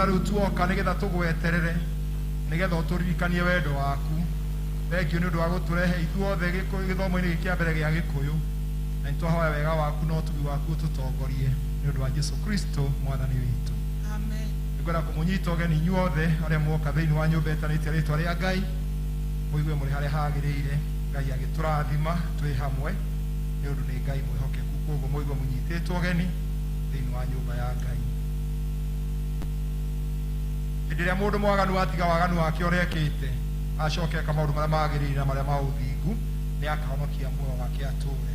Rĩu tuoka nĩgetha tũgweterere, nĩgetha ũtũririkanie wendo waku. Thengiũ nĩ ũndũ wa gũtũrehe ithuothe gĩthomo-inĩ gĩkĩ kĩa mbere gĩa Gĩkũyũ, na nĩtwahoya wega waku na ũtugi waku ũtũtongorie nĩ ũndũ wa Jesu Kristo Mwathani witũ. Amen. Nĩngwenda kũmũnyita ũgeni inyuothe arĩa muoka thĩinĩ wa nyũmba ĩtanĩtie rĩtwa rĩa Ngai, mũigue mũrĩ harĩa hagĩrĩire. Ngai agĩtũrathima twĩ hamwe, nĩ ũndũ nĩ Ngai mwĩhokeku. Koguo mũigue mũnyitĩtwo ũgeni thĩinĩ wa nyũmba ya Ngai. Hĩndĩ ĩrĩa mũndũ mwaganu atiga waganu wake ũrĩa ekĩte, acoke eka maũndũ marĩa magĩrĩire na marĩa ma ũthingu, nĩ akahonokia muoyo wake atũũre.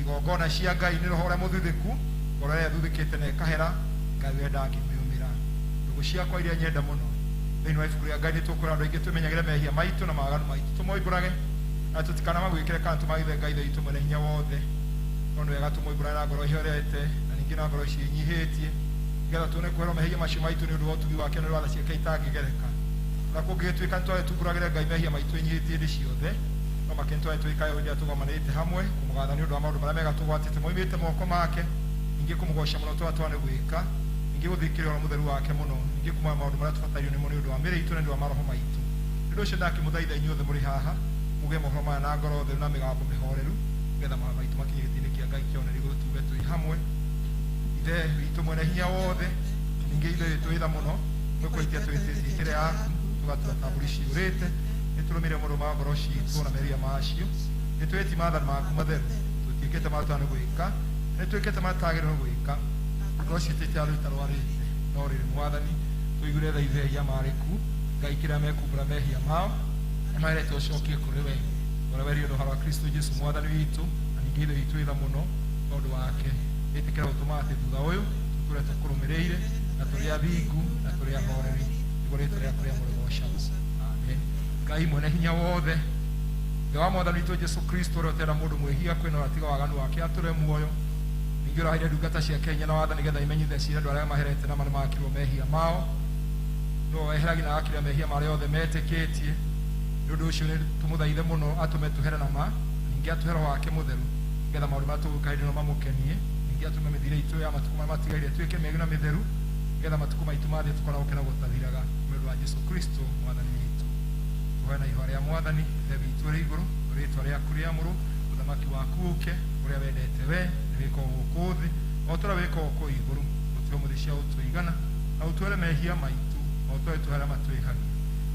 Igongona cia Ngai nĩ roho ũrĩa mũthuthĩku, ngoro ĩrĩa ĩthuthĩkĩte na ĩkahera, Ngai we ndangĩmĩũmĩra. Ndũgũ ciakwa iria nyenda mũno, thĩinĩ wa ibuku rĩa Ngai nĩ tũkwĩra andũ aingĩ twĩmenyagĩre mehia maitũ na mawaganu maitũ, tũmoimbũrage na tũtikanamagwĩkĩre kana tũmagithe Ngai Ithe witũ mwene hinya wothe. No nĩ wega tũmoimbũrage na ngoro ihorete na ningĩ na ngoro ciĩnyihĩtie, nĩgetha tuone kũherwo mehia macio maitũ nĩ ũndũ wa ũtugi wake na nĩ ũndũ wa tha ciake itangĩgereka. Na kũngĩgĩtuĩka nĩ tumbũragĩre Ngai mehia maitũ ĩnyihĩtie hĩndĩ ciothe, no makĩria nĩ twĩkaga hĩndĩ ĩrĩa tũgomanĩte hamwe, kũmũgatha nĩ ũndũ wa maũndũ marĩa mega tũgwatĩte moimĩte moko make, ningĩ kũmũgoca mũno tũrĩa twanĩ gwĩka, ningĩ gũthikĩrĩria ũhoro mũtheru wake mũno, ningĩ kũmoya maũndũ marĩa tũbatairio nĩmo nĩ ũndũ wa mĩĩrĩ itũ na nĩ ũndũ wa maroho maitũ. Nĩ ũndũ ũcio ndakĩmũthaitha inyuothe mũrĩ haha, muge mohoro maya na ngoro theru na mĩgambo mĩhoreru, nĩgetha mahoya maitũ makinye gĩtĩ-inĩ kĩa Ngai kĩa ũnene igũrũ, tuge twĩ hamwe, Ithe witũ mwene hinya wothe, ningĩ Ithe witũ wĩ tha mũno, nĩ kwĩtia twĩtĩtie njĩra yaku, tũgatua ta mbũri ciũrĩte, nĩ tũrũmĩrĩre maũndũ ma ngoro citũ na mehia macio, nĩ twĩtie maathani maku matheru, tũtiĩkĩte marĩa tũtagĩrĩirwo nĩ gwĩka, nĩ twĩkĩte marĩa tũtagĩrĩirwo nĩ gwĩka, ngoro citũ itiarũtarwarĩte, no rĩrĩ Mwathani, tũiguĩre tha ithe ehia marĩku, Ngai kĩrĩa mekumbũra mehia mao, nĩ maherete ũcokie kũrĩ we, ũrĩa werire ũhoro wa Kristo Jesu Mwathani witũ, na ningĩ Ithe witũ wĩ tha mũno tondũ wake. Ĩtĩkĩra gũtũma atĩ thutha ũyũ tũtũre tũkũrũmĩrĩire na tũrĩ athingu na tũrĩ ahoreri, nĩguo rĩtwa rĩaku rĩamũre rĩgoocagwo. Amen. Ngai mwene hinya wothe, Ithe wa Mwathani witũ Jesu Kristo, ũrĩa ũtenda mũndũ mwĩhia kwĩnora tiga waganu wake atũre muoyo, ningĩ ũraheire ndungata ciake hinya na wathani nĩgetha imenyithie ciira andũ arĩa maherete na nĩmakirwo mehia mao, nĩwe weheragia na agakira mehia marĩa othe metĩkĩtie. Nĩ ũndũ ũcio nĩ tũmũthaithe mũno atũme tũhere na ma, ningĩ atũhe Roho wake mũtheru, nĩgetha maũndũ marĩa tũgwĩka hĩndĩ ĩno mamũkenie, ningĩ atũme mĩthiĩre itũ ya matukũ marĩa matigaire ĩtuĩke mĩega na mĩtheru, nĩgetha matukũ maitũ ma thĩ tũkoragwo gũkena gũtathiraga, nĩ ũndũ wa Jesu Kristo Mwathani witũ. Tũhoe na ihoya rĩa Mwathani, Ithe witũ ũrĩ igũrũ, rĩĩtwa rĩaku rĩamũrwo, ũthamaki waku ũke, ũrĩa wendete we nĩ wĩkwo gũkũ thĩ o ta ũrĩa wĩkagwo kũu igũrũ. Ũtũhe ũmũthĩ cia gũtũigana, na ũtuohere mehia maitũ o ta ũrĩa tũhe arĩa matwĩhagia.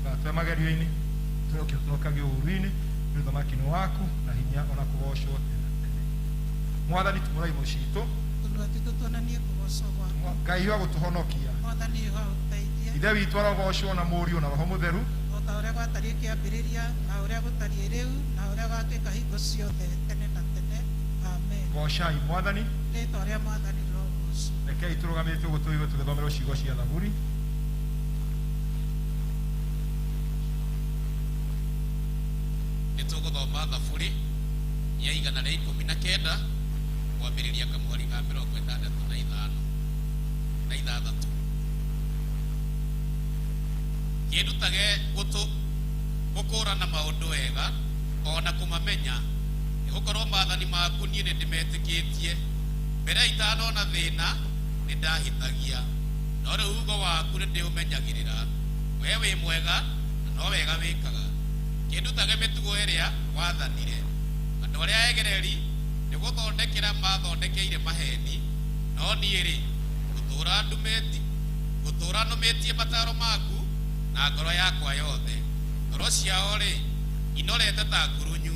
Ndũgatũhe magerio-inĩ, tũroke ũtũhonokagie ũũru-inĩ, nĩ ũthamaki nĩ waku na hinya ona kũgoocwo tene na tene. Mwathani, tumũra imo citũ. Tũnua twitũ tuonanie kũgoocwo gwaku. Ngai wa gũtũhonokia. Mwathani ũteithie. Ithe witũ arogocwo na Mũriũ na Roho Mũtheru. O ta ũrĩa gwatariĩ kĩambĩrĩria, na ũrĩa gũtariĩ rĩu, na ũrĩa gũgatuĩka hingo ciothe, tene na tene. Amen. Gocai Mwathani. Rĩĩtwa rĩa Mwathani rĩrogoocwo. Rekei tũrũgamĩte ũguo tũigue tũgĩthomerwo ciugo cia Thaburi. Nĩ tũgũthoma Thaburi ya 119 kwambĩrĩria kamũhari ga 65 na ithathatũ. Kĩndutage gũtũ gũkũũrana maũndũ wega o na kũmamenya, nĩgũkorwo maathani maku niĩ nĩndĩmetĩkĩtie. Mbere itanona thĩna nĩndahĩtagia, no rĩu uugo waku nĩndĩũmenyagĩrĩra. Wee wĩ mwega na no wega wĩkaga, kĩndutage mĩtugo ĩrĩa wathanire. Andũ arĩa egereri nĩgũthondekera maathondekeire maheeni, no niĩ-rĩ, ngũtũũra ndumĩti ngũtũũra nũmĩtie mataaro maku na ngoro yakwa yothe. Ngoro ciao-rĩ, inorete ta ngurunyu,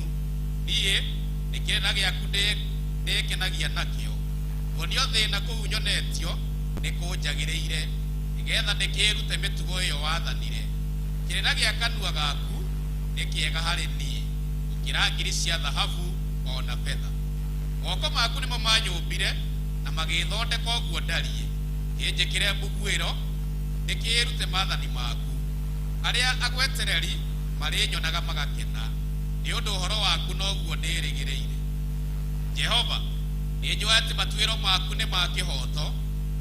niĩ nĩ kĩrĩra gĩaku ndĩĩkenagia nakĩo. Kuonio thĩna kũu nyonetio nĩkũnjagĩrĩire, nĩgetha ndĩkĩĩrute mĩtugo ĩyo waathanire. Kĩrĩra gĩa kanua gaku nĩ kĩega harĩ niĩ gũkĩra ngiri cia thahabu o na betha. Moko maku nĩmo maanyũmbire na magĩĩthondeka ũguo ndariĩ. Kĩnjĩkĩre mbuguĩro, ndĩkĩĩrute maathani maku. Arĩa agwetereri marĩnyonaga magakena, nĩ ũndũ ũhoro waku noguo ndĩĩrĩgĩrĩire. Jehova, nĩnjũĩ atĩ matuĩro maku nĩ ma kĩhooto,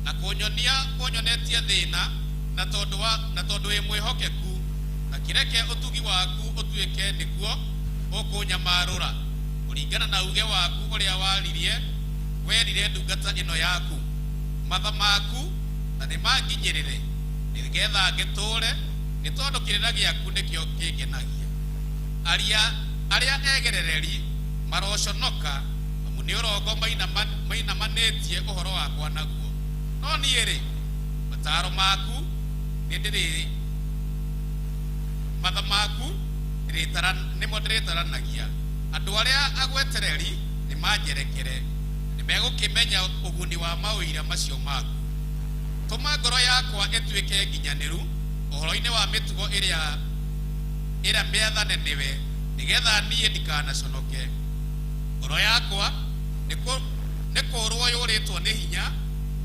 na kũnyonia ũnyonetie thĩna na tondũ wa, na tondũ wĩ mwĩhokeku, ta kĩreke ũtugi waku ũtuĩke nĩguo ũkũnyamarũra, kũringana na uuge waku ũrĩa waririe, werire ndungata ĩno yaku. Matha maku ta nĩmanginyĩrĩre, Nĩgetha ngĩtũũre, nĩ tondũ kĩrĩra gĩaku nĩkĩo kĩngenagia. Aria arĩa egerereri maroconoka, amu nĩ ũrongo mainamanĩtie ũhoro wakwa naguo. No niĩ-rĩ, mataaro maku nĩ ndĩrĩ matha maku nĩmo ndĩrĩtaranagia. Andũ arĩa agwetereri nĩ manjerekere, nĩ megũkĩmenya ũguni wa maũira macio maku. Tũma ngoro yakwa ĩtuĩke nginyanĩru ũhoro-inĩ wa mĩtugo ĩrĩa ĩrĩa mĩathane nĩwe, nĩgetha niĩ ndikanaconoke. Ngoro yakwa nĩ kũũrwo yũrĩtwo nĩ hinya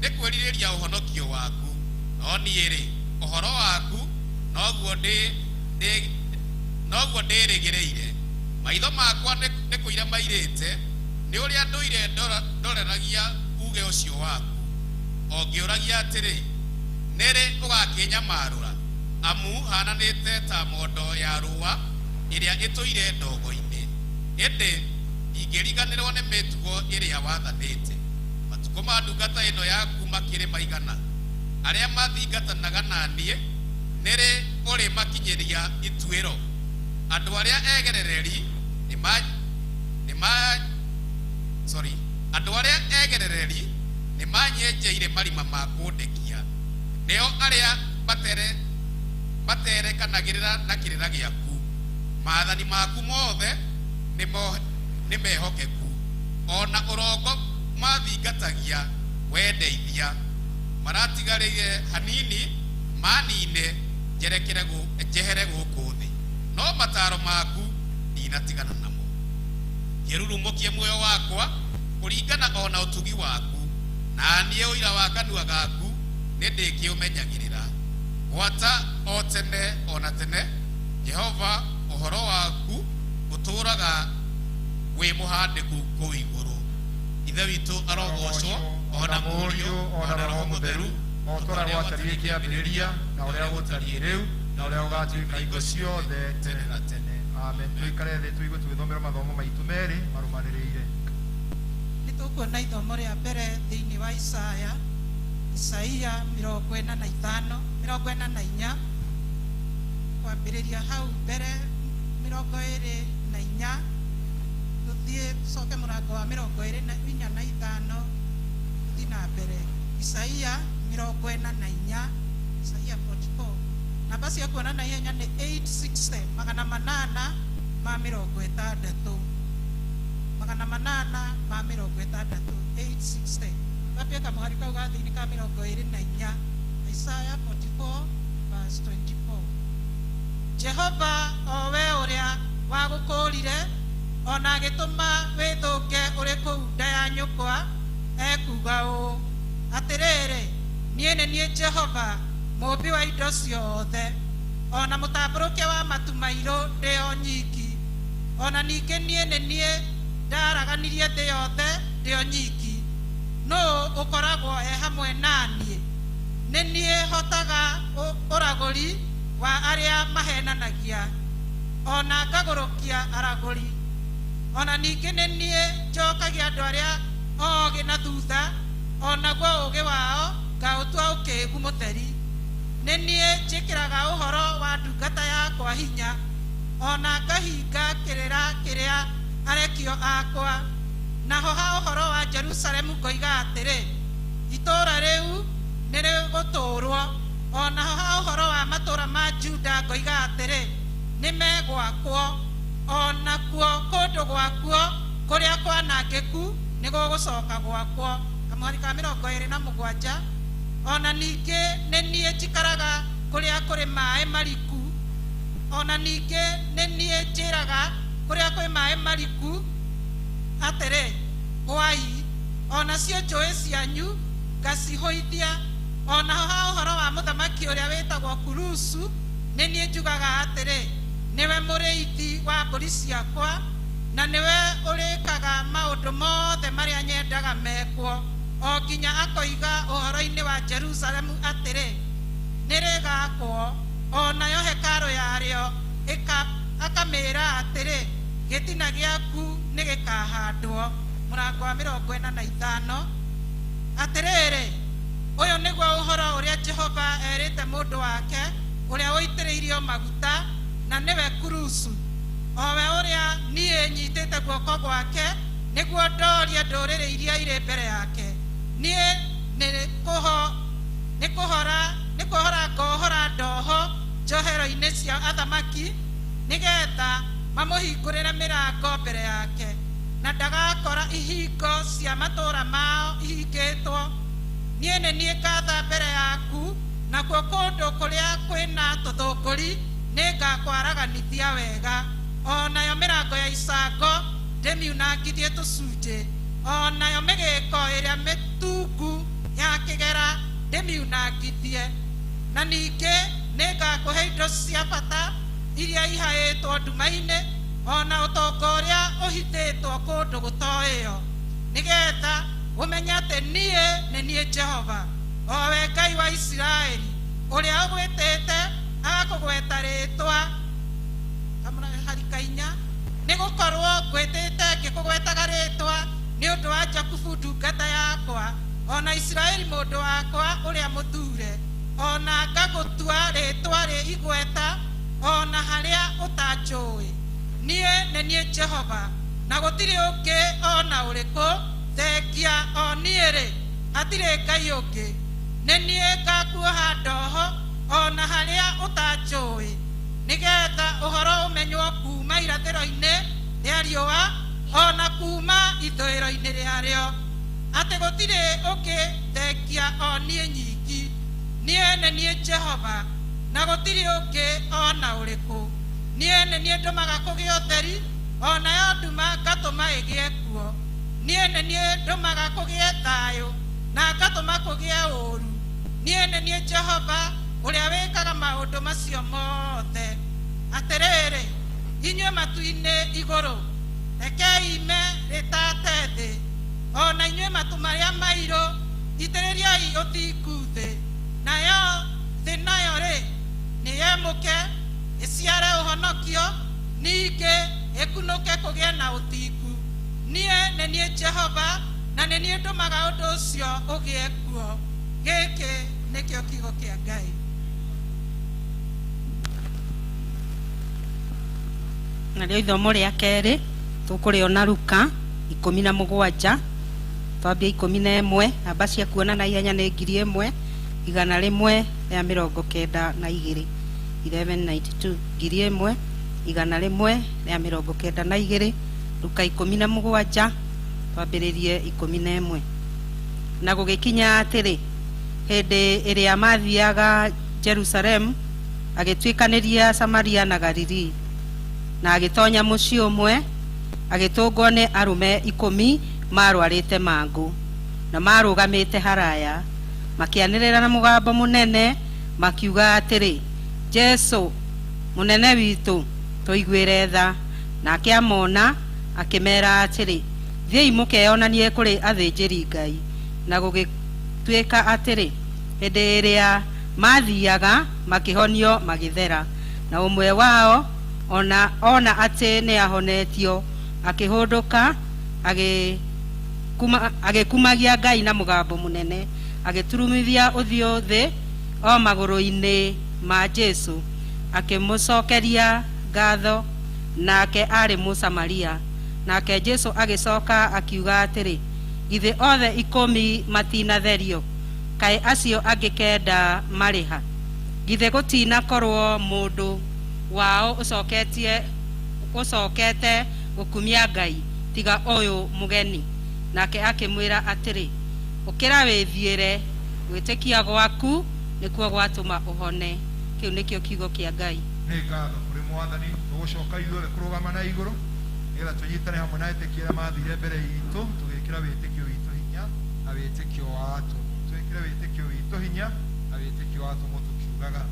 nĩ kwĩrirĩria ũhonokio waku, no niĩ-rĩ, ũhoro waku noguo noguo ndĩrĩgĩrĩire. Maitho makwa nĩ kũira mairĩte nĩ ũrĩa ndũire ndoreragia uuge ũcio waku, o ngĩũragia atĩrĩ, nĩrĩ ũgakĩnyamarũra? Amu hananĩte ta mondo ya rũũa ĩrĩa ĩtũire ndogo-inĩ, ĩndĩ ingĩriganĩrwo nĩ mĩtugo ĩrĩa wathanĩte. Matukũ ma ndungata ĩno yaku makĩrĩ maigana? Arĩa mathingatanaga na niĩ nĩrĩ ũrĩ makinyĩria ituĩro? Andũ arĩa egerereri nĩma sorry, andũ arĩa egerereri nĩ manyenjeire marima ma kũndekia, nĩo arĩa materekanagĩrĩra na kĩrĩra gĩaku. Maathani maku mothe nĩ mehokeku, ona ũrongo mathingatagia wendeithia. Maratigarĩire hanini manine njerekere njehere gũkũ thĩ, no mataaro maku ndinatigana namo. Kĩrurumũkie muoyo wakwa kũringana o na ũtugi waku, na niĩ ũira wa kanua gaku nĩ ndĩkĩũmenyagĩrĩra gwata o tene o na tene. Jehova, ũhoro waku ũtũũraga wĩ mũhandĩku kũu igũrũ. Ithe witũ arogocwo, ona Mũriũ, ona Roho Mũtheru, o ta ũrĩa gwatariĩ kĩambĩrĩria, na ũrĩa gũtariĩ rĩu, na ũrĩa gũgatuĩka hingo ciothe tene na tene. Amen. Tũikare thĩ tũigue tũgĩthomerwo mathomo maitũ merĩ marũmanĩrĩire. Nĩ tũkuona ithomo rĩa mbere thĩinĩ wa Isaya, Isaia 45, 44, kwambĩrĩria hau mbere 24, tũthiĩ tũcoke mũrango wa 45, tũthiĩ na mbere. Isaia 44, Isaia 44. Namba cia kuona na ihenya nĩ 860, 860, 860, 860. Twambie kamũhari kau ga thĩinĩ ka 24. Isaiah 44 verse 24. Jehova, o we ũrĩa wagũkũũrire ona agĩtũma wĩthũke ũrĩ kũu nda ya nyũkwa, ekuuga ũũ: Atĩrĩrĩ, niĩ nĩ niĩ Jehova, mũũmbi wa indo ciothe, ona mũtambũrũkia wa matu mairũ ndĩ o nyiki. Ona ningĩ niĩ nĩ niĩ ndaraganirie thĩ yothe ndĩ o nyiki. Nũũ ũkoragwo e hamwe na niĩ? Nĩ niĩ hotaga ũragũri wa arĩa mahenanagia, ona ngagũrũkia aragũri. Ona ningĩ nĩ niĩ njokagia andũ arĩa ogĩ na thutha, onaguo ũũgĩ wao ngaũtua ũkĩĩgu mũtheri. Nĩ niĩ njĩkĩraga ũhoro wa ndungata yakwa hinya, ona ngahinga kĩrĩra kĩrĩa arekio akwa. Naho ha ũhoro wa Jerusalemu ngoiga atĩrĩ, itũũra rĩu nĩ rĩgũtũũrwo. Onaho ha ũhoro wa matũũra ma Juda ngoiga atĩrĩ, nĩ megwakwo, onakuo kũndũ gwakuo kũrĩa kwanangĩku nĩ gũgũcoka gwakwo. Kamũhari ka 27. Ona ningĩ nĩ niĩ njikaraga kũrĩa kũrĩ maĩ mariku, ona ningĩ nĩ niĩ njĩraga kũrĩa kwĩ maĩ mariku atĩrĩ, hwai, onacio njũĩ cianyu ngacihũithia. Onaho ha ũhoro wa mũthamaki ũrĩa wĩtagwo Kurusu, nĩ niĩ njugaga atĩrĩ, nĩwe mũrĩithi wa mbũri ciakwa, na nĩwe ũrĩkaga maũndũ mothe marĩa nyendaga mekwo, o nginya akoiga ũhoro-inĩ wa Jerusalemu atĩrĩ, nĩrĩgakwo, o nayo hekarũ yarĩo akamĩĩra atĩrĩ, gĩtina gĩaku nĩ gĩkahandwo. Mũrango wa 45. Atĩrĩrĩ, Ũyũ nĩguo ũhoro ũrĩa Jehova erĩte mũndũ wake ũrĩa ũitĩrĩirio maguta, na nĩwe Kurusu, o we ũrĩa niĩ nyitĩte guoko gwake nĩguo ndoorie ndũrĩrĩ iria irĩ mbere yake. Niĩ nĩ kũhora ngohora ndoho njohero-inĩ cia athamaki, nĩgetha mamũhingũrĩre mĩrango mbere yake, na ndagakora ihingo cia matũũra mao ihingĩtwo. Niĩ nĩ niĩ ngatha mbere yaku, nakuo kũndũ kũrĩa kwĩna tũthũngũri nĩngakwaraganithia wega, o nayo mĩrango ya icango ndĩmiunangithie tũcunjĩ, o nayo mĩgĩko ĩrĩa mĩtungu ya kĩgera ndĩmiunangithie. Na ningĩ nĩngakũhe indo cia bata iria ihaĩtwo nduma-inĩ, o na ũtonga ũrĩa ũhithĩtwo kũndũ gũtoĩo, nĩgetha ũmenye atĩ niĩ nĩ niĩ Jehova, o we Ngai wa Isiraeli, ũrĩa ũgwĩtĩte agakũgweta rĩĩtwa. Harikainya nĩgũkorwo ngwĩtĩte ngĩkũgwetaga rĩĩtwa nĩ ũndũ wa Jakubu ndungata yakwa, o na Isiraeli mũndũ wakwa ũrĩa mũthure, o na ngagũtua rĩĩtwa rĩ igweta, o na harĩa ũtanjũĩ. Niĩ nĩ niĩ Jehova, na gũtirĩ ũngĩ o na ũrĩkũ thengia o niĩ-rĩ, hatirĩ Ngai ũngĩ. Nĩ niĩ ngakuoha ndoho o na harĩa ũtanjũĩ, nĩgetha ũhoro ũmenywo kuma irathĩro-inĩ rĩa riũa o na kuma ithũĩro-inĩ rĩarĩo, atĩ gũtirĩ ũngĩ thengia o niĩ nyiki. Niĩ nĩ niĩ Jehova, na gũtirĩ ũngĩ o na ũrĩkũ. Niĩ nĩ niĩ ndũmaga kũgĩe ũtheri, o nayo nduma ngatũma ĩgĩe kuo. Niĩ nĩ niĩ ndũmaga kũgĩe thayũ, na ngatũma kũgĩe ũũru. Niĩ nĩ niĩ Jehova, ũrĩa wĩkaga maũndũ macio mothe. Atĩrĩrĩ, inyuĩ matu-inĩ igũrũ, rekei ime rĩtate thĩ, o na inyuĩ matu marĩa mairũ, itĩrĩriai ũthingu thĩ. Nayo thĩ nayo rĩ, nĩyemũke ĩciare ũhonokio, ningĩ ĩkunũke kũgĩe na ũthingu. Niĩ nĩ niĩ Jehova, na nĩ niĩ ndũmaga ũndũ ũcio ũgĩe kuo. Gĩkĩ nĩkĩo kiugo kĩa Ngai. Narĩo ithomo rĩa kerĩ tũkũrĩona Luka 17, twambie 11, namba cia kuona na ihenya nĩ 1192, 1192, 1192, Luka 17, twambĩrĩrie 11. Na gũgĩkinya atĩrĩ, hĩndĩ ĩrĩa mathiaga Jerusalemu, agĩtuĩkanĩria Samaria na Galili, na agĩtonya mũciĩ ũmwe, agĩtũngwo nĩ arũme 10 marwarĩte mangũ, na marũgamĩte haraya, makĩanĩrĩra na mũgambo mũnene, makiuga atĩrĩ, Jesũ, mũnene witũ, tũiguĩre tha. Nake amona, akĩmera atĩrĩ, thiĩi mũkeyonanie kũrĩ athĩnjĩri Ngai. Na gũgĩtuĩka atĩrĩ, hĩndĩ ĩrĩa mathiaga, makĩhonio magĩthera. Na ũmwe wao ona atĩ nĩahonetio, akĩhũndũka, agĩkumagia Ngai na mũgambo mũnene, agĩturumithia ũthiũ thĩ o magũrũ-inĩ ma Jesũ, akĩmũcokeria ngatho. Nake aarĩ Mũsamaria. Nake Jesũ agĩcoka akiuga atĩrĩ, githĩ othe 10 matinatherio? Kaĩ acio angĩ 9 marĩ ha? Githĩ gũtinakorwo mũndũ wao ũcokete gũkumia Ngai tiga ũyũ mũgeni? Nake akĩmwĩra atĩrĩ, ũkĩra wĩthiĩre, gwĩtĩkia gwaku nĩkuo gwatũma ũhone. Kĩu nĩkĩo kiugo kĩa Ngai. Nĩ ngatho kũrĩ Mwathani. Tũgũcoka ithuothe kũrũgama na igũrũ nĩgetha tũnyitane hamwe na etĩkia arĩa mathire mbere itũ, tũgĩkĩra wĩtĩkio witũ hinya na wĩtĩkio wa atũmwo. Twĩkĩre wĩtĩkio witũ hinya na wĩtĩkio wa atũmwo tũkiugaga,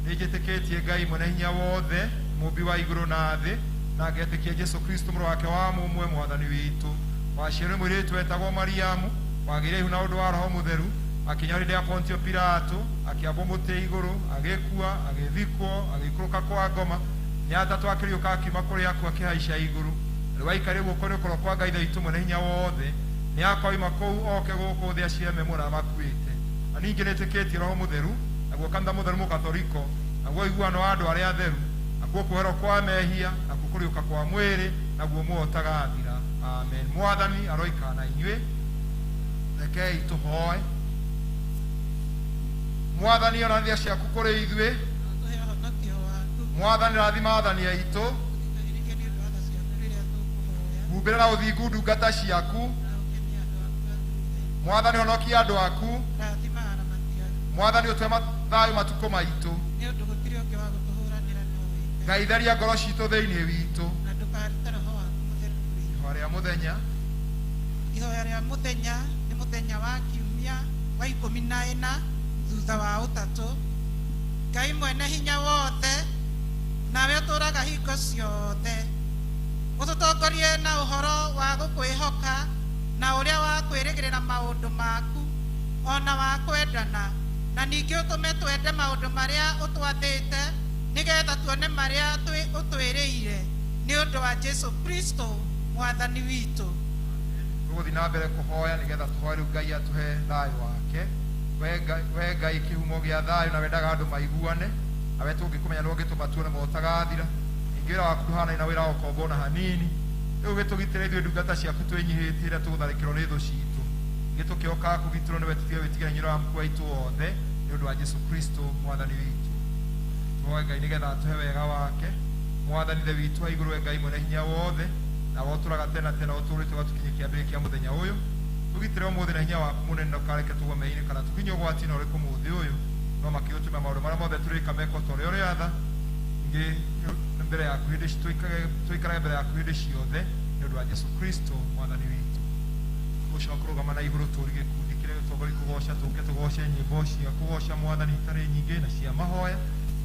nĩ njĩtĩkĩtie Ngai mwene hinya wothe, mũmbi wa igũrũ na thĩ, na ngetĩkia Jesũ Kristo mũrũ wake wa mũmwe Mwathani witũ, waciarirwo mũirĩtu wetagwo Mariamu, wagĩire ihu na ũndũ wa Roho Mũtheru, akĩnyarĩrĩa ya Pontio Pilato, akĩambwo mũtĩ igũrũ, agĩkua, agĩthikwo, agĩikũrũka kwa ngoma, nĩ atatũ akĩriũka akiuma kũrĩ akuũ akĩhaica igũrũ, rĩu aikarĩ guoko-inĩ kũrĩa kwa Ngai Ithe witũ mwene hinya wothe, nĩ akoima kũu oke gũkũ thĩ aciime muoyo na arĩa makuĩte. Na ningĩ nĩtĩkĩtie Roho Mũtheru, naguo kanitha mũtheru mũkatoriko, naguo ũiguano wa andũ arĩa atheru, nakuo kuoherwo kwa mehia, nakuo kũriũka kwa mwĩrĩ, naguo muoyo ũtagathira. Amen. Mwathani aroikara na inyuĩ. Rekei tũhoe. Mwathani, onania ciaku kũrĩ ithuĩ. Tũhe ũhonokio waku. Mwathani, rathima athani aitũ. Tũthikagĩrĩrie nĩ ũndũ wa tha ciaku rĩrĩa tũkũhoya. Humbĩrĩra ũthingu ndungata ciaku. Na ũkenie andũ aku athuure. Mwathani, honokia andũ aku. Rathima aramati aku. Mwathani, ũtue thayũ matukũ maitũ. Nĩ ũndũ gũtirĩ ũngĩ wa gũtũhũranĩra no wĩ Ngai. Ngai, theria ngoro citũ thĩinĩ witũ. Na ndũkarute roho waku mũtheru kũrĩ ithuĩ. Ihoya rĩa mũthenya. Ihoya rĩa mũthenya nĩ mũthenya wa kiumia wa 14 thutha wa ũtatũ. Ngai mwene hinya wothe, nawe ũtũũraga hingo ciothe, ũtũtongorie na ũhoro wa gũkwĩhoka na ũrĩa wa kwĩrĩgĩrĩra maũndũ maku ona wa kwendana, na ningĩ ũtũme twende maũndũ marĩa ũtwathĩte nĩgetha tuone marĩa ũtwĩrĩire, nĩ ũndũ wa Jesu Kristo mwathani witũ. Tũgũthiĩ na mbere kũhoya nĩgetha tũhoe rĩu Ngai atũhe thayũ wake. We Ngai kĩhumo gĩa thayũ na wendaga andũ maiguane, nawe tũngĩkũmenya nĩwe ũngĩtũma tuone muoyo ũtagathira. Ningĩ wĩra waku ndũhanaine na wĩra wa ũkombo ona hanini. Rĩu gĩtũgitĩre ithuĩ ndungata ciaku twĩnyihĩtie rĩrĩa tũgũtharĩkĩrwo nĩ thũ citũ. Ningĩ tũkĩhokaga kũgitĩrwo nĩwe tũtige wĩtigĩra hinya ũrĩa wa mũkua witũ wothe, nĩ ũndũ wa Jesu Kristo mwathani witũ. Tũhoe Ngai nĩgetha atũhe wega wake. Mwathani Ithe witũ wa igũrũ, we Ngai mwene hinya wothe, nawe ũtũũraga tene na tene ũtũũrĩte ũgatũkinyia kĩambĩrĩria kĩa mũthenya ũyũ. Tũgitĩre ũmũthĩ na hinya waku mũnene, na ũkareke tũgwe mehia-inĩ kana tũkinye ũgwati-inĩ ũrĩkũ mũthĩ ũyũ, no makĩũtũme maũndũ marĩa mothe tũrĩka mekwo ta ũrĩa ũrĩatha. Ningĩ mbere yaku hĩndĩ tũikarage mbere yaku hĩndĩ ciothe, nĩ ũndũ wa Jesu Kristo mwathani witũ. Tũgũcoka kũrũgama na igũrũ tũri gĩkundi kĩrĩa gĩtongoria kũgoca, tũke tũgoce nyĩmbo cia kũgoca mwathani itarĩ nyingĩ na cia mahoya,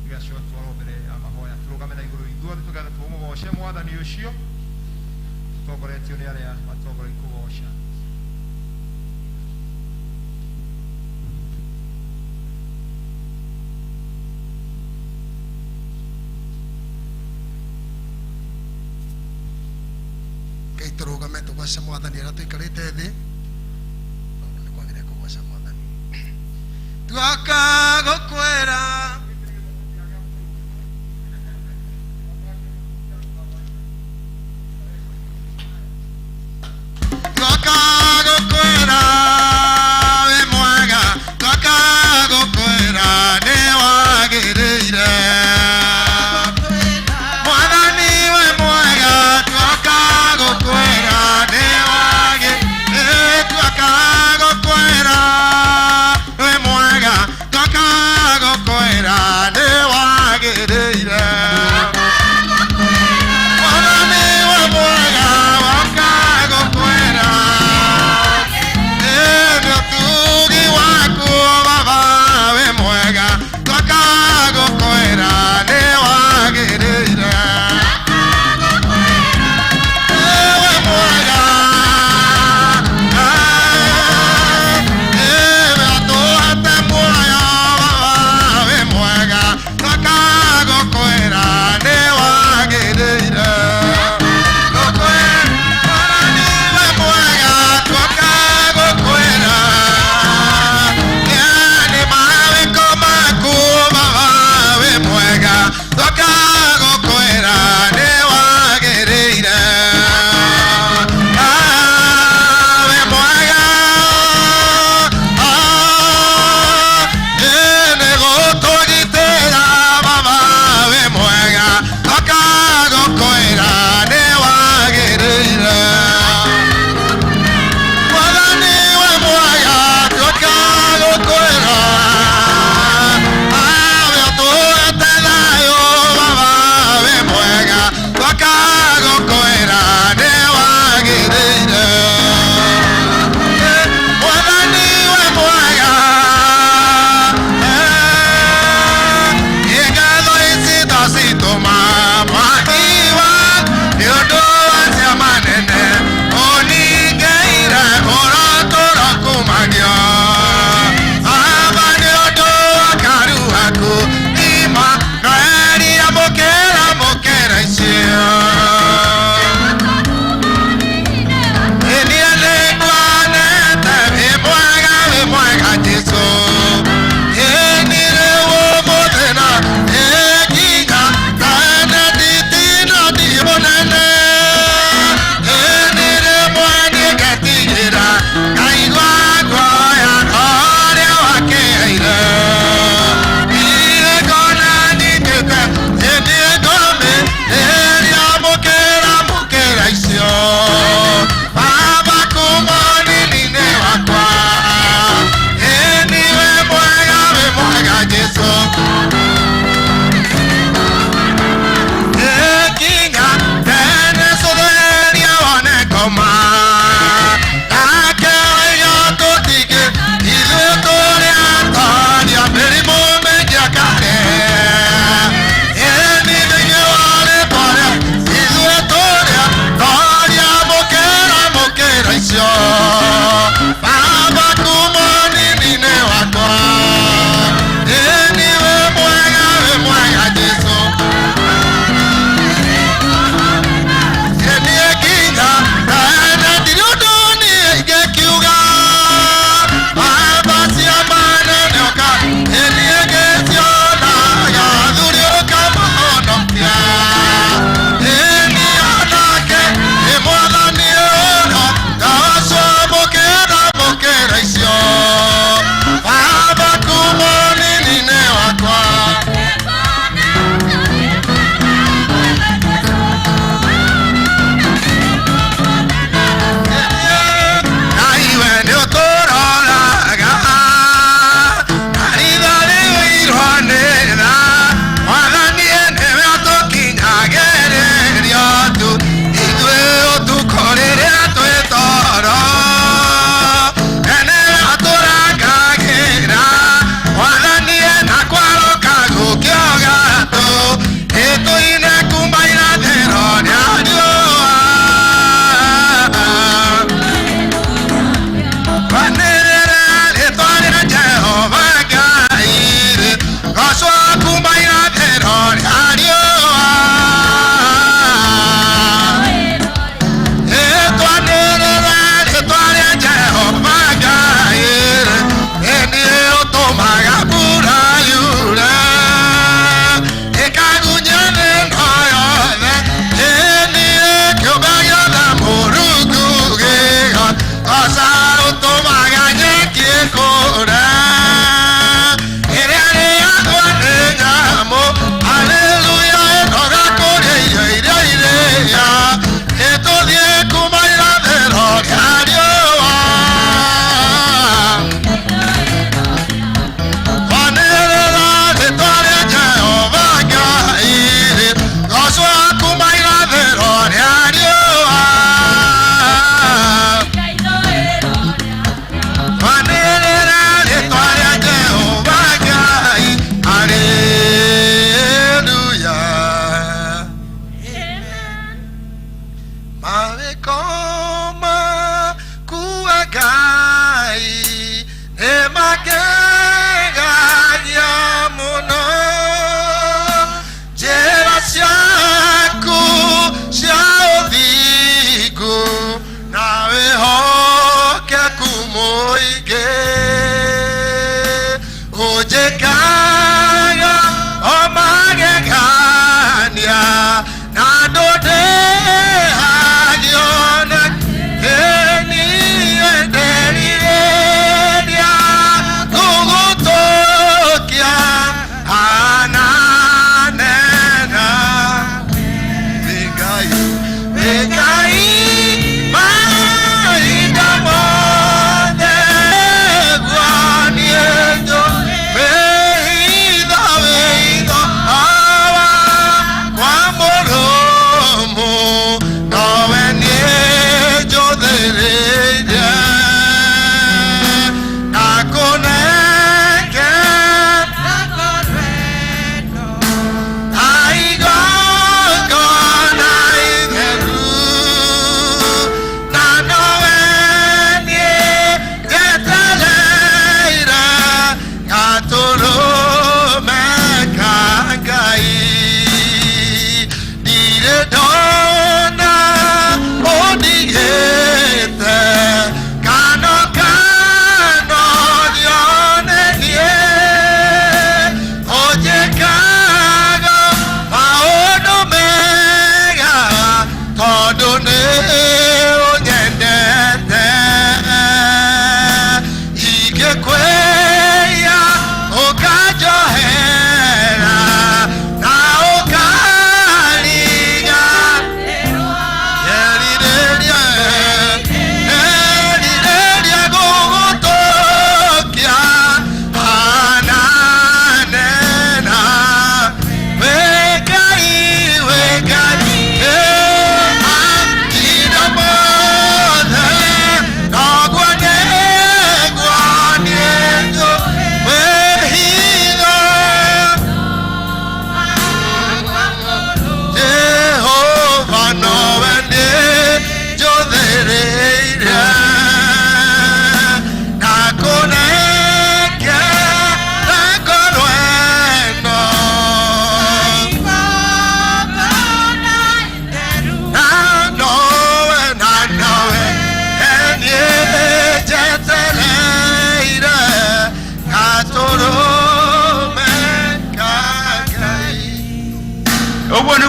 igacoka twarwo mbere ya mahoya. Tũrũgame na igũrũ ithuothe tũgetha tũmũgoce mwathani ũcio, tũtongoretio nĩ arĩa matongoria kũgoca. Ngai tũrũgame tũgoce mwathani arĩa tũikarĩte thĩ, tondũ nĩ kwagĩrĩire kũgoca mwathani. Tuoka gũkwĩra tuoka gũkwĩra wĩ mwega, tuoka gũkwĩra nĩ wagĩrĩire. Mwathani wĩ mwega, tuoka gũkwĩra nĩ wagĩrĩire. Tuoka gũkwĩra wĩ mwega, tuoka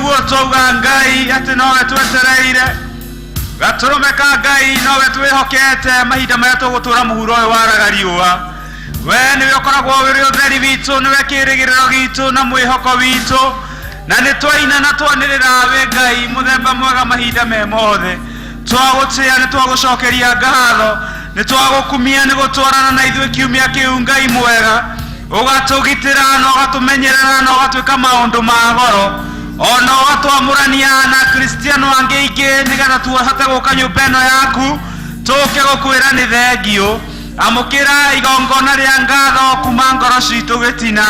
Nĩguo twauga Ngai atĩ nowe twetereire gatũrũme ka Ngai nowe twĩhokete mahinda marĩa tũgũtũra mũhuro ũyũ waraga riũa. We nĩwe ũkoragwo ũrĩ ũtheri witũ, nĩwe kĩrĩgĩrĩro gitũ na mwĩhoko witũ, na nĩ twaina na twanĩrĩra wĩ Ngai mũthemba mwega mahinda me mothe. Twagũtĩa, nĩ twagũcokeria ngatho, nĩ twagũkumia nĩ gũtwarana na ithuĩ kiumia kĩu. Ngai mwega, ũgatũgitĩra na ũgatũmenyerera na ũgatwĩka maũndũ ma goro, ona ũgatwamũrania na Kristiano angĩ aingĩ nĩgetha tũhote gũka nyũmba ĩno yaku tũke gũkwĩra nĩ thengiũ. Amũkĩra igongona rĩa ngatho kuma ngoro citũ gĩtina.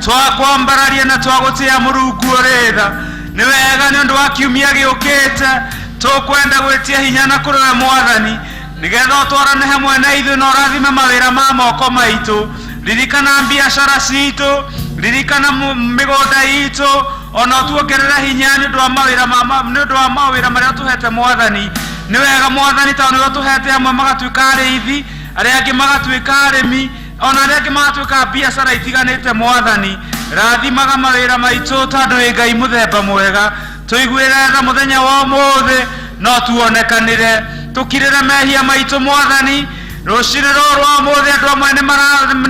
Twakwambararia na twagũtĩa Mũrungu ũrĩ tha. Nĩ wega nĩ ũndũ wa kiumia gĩũkĩte tũkwenda gwĩtia hinya na kũrĩ we Mwathani, nĩgetha ũtwarane hamwe na ithuĩ na ũrathime mawĩra ma moko maitũ. Ririkana biacara citũ, ririkana mĩgũnda itũ, ona ũtuongerere hinya nĩ ũndũ wa mawĩra nĩ ũndũ wa mawĩra marĩa ũtũhete Mwathani. Nĩ wega Mwathani, tondũ nĩwe ũtũhete amwe magatuĩka arĩithi, arĩa angĩ magatuĩka arĩmi, ona arĩa angĩ magatuĩka biacara itiganĩte. Mwathani, rathimaga mawĩra maitũ tondũ wĩ Ngai mũthemba mwega. Tũiguĩre tha mũthenya wa ũmũthĩ, no tuonekanĩre tũkirĩre mehia maitũ Mwathani. Rũcinĩ rũrũ rwa ũmũthĩ andũ amwe nĩ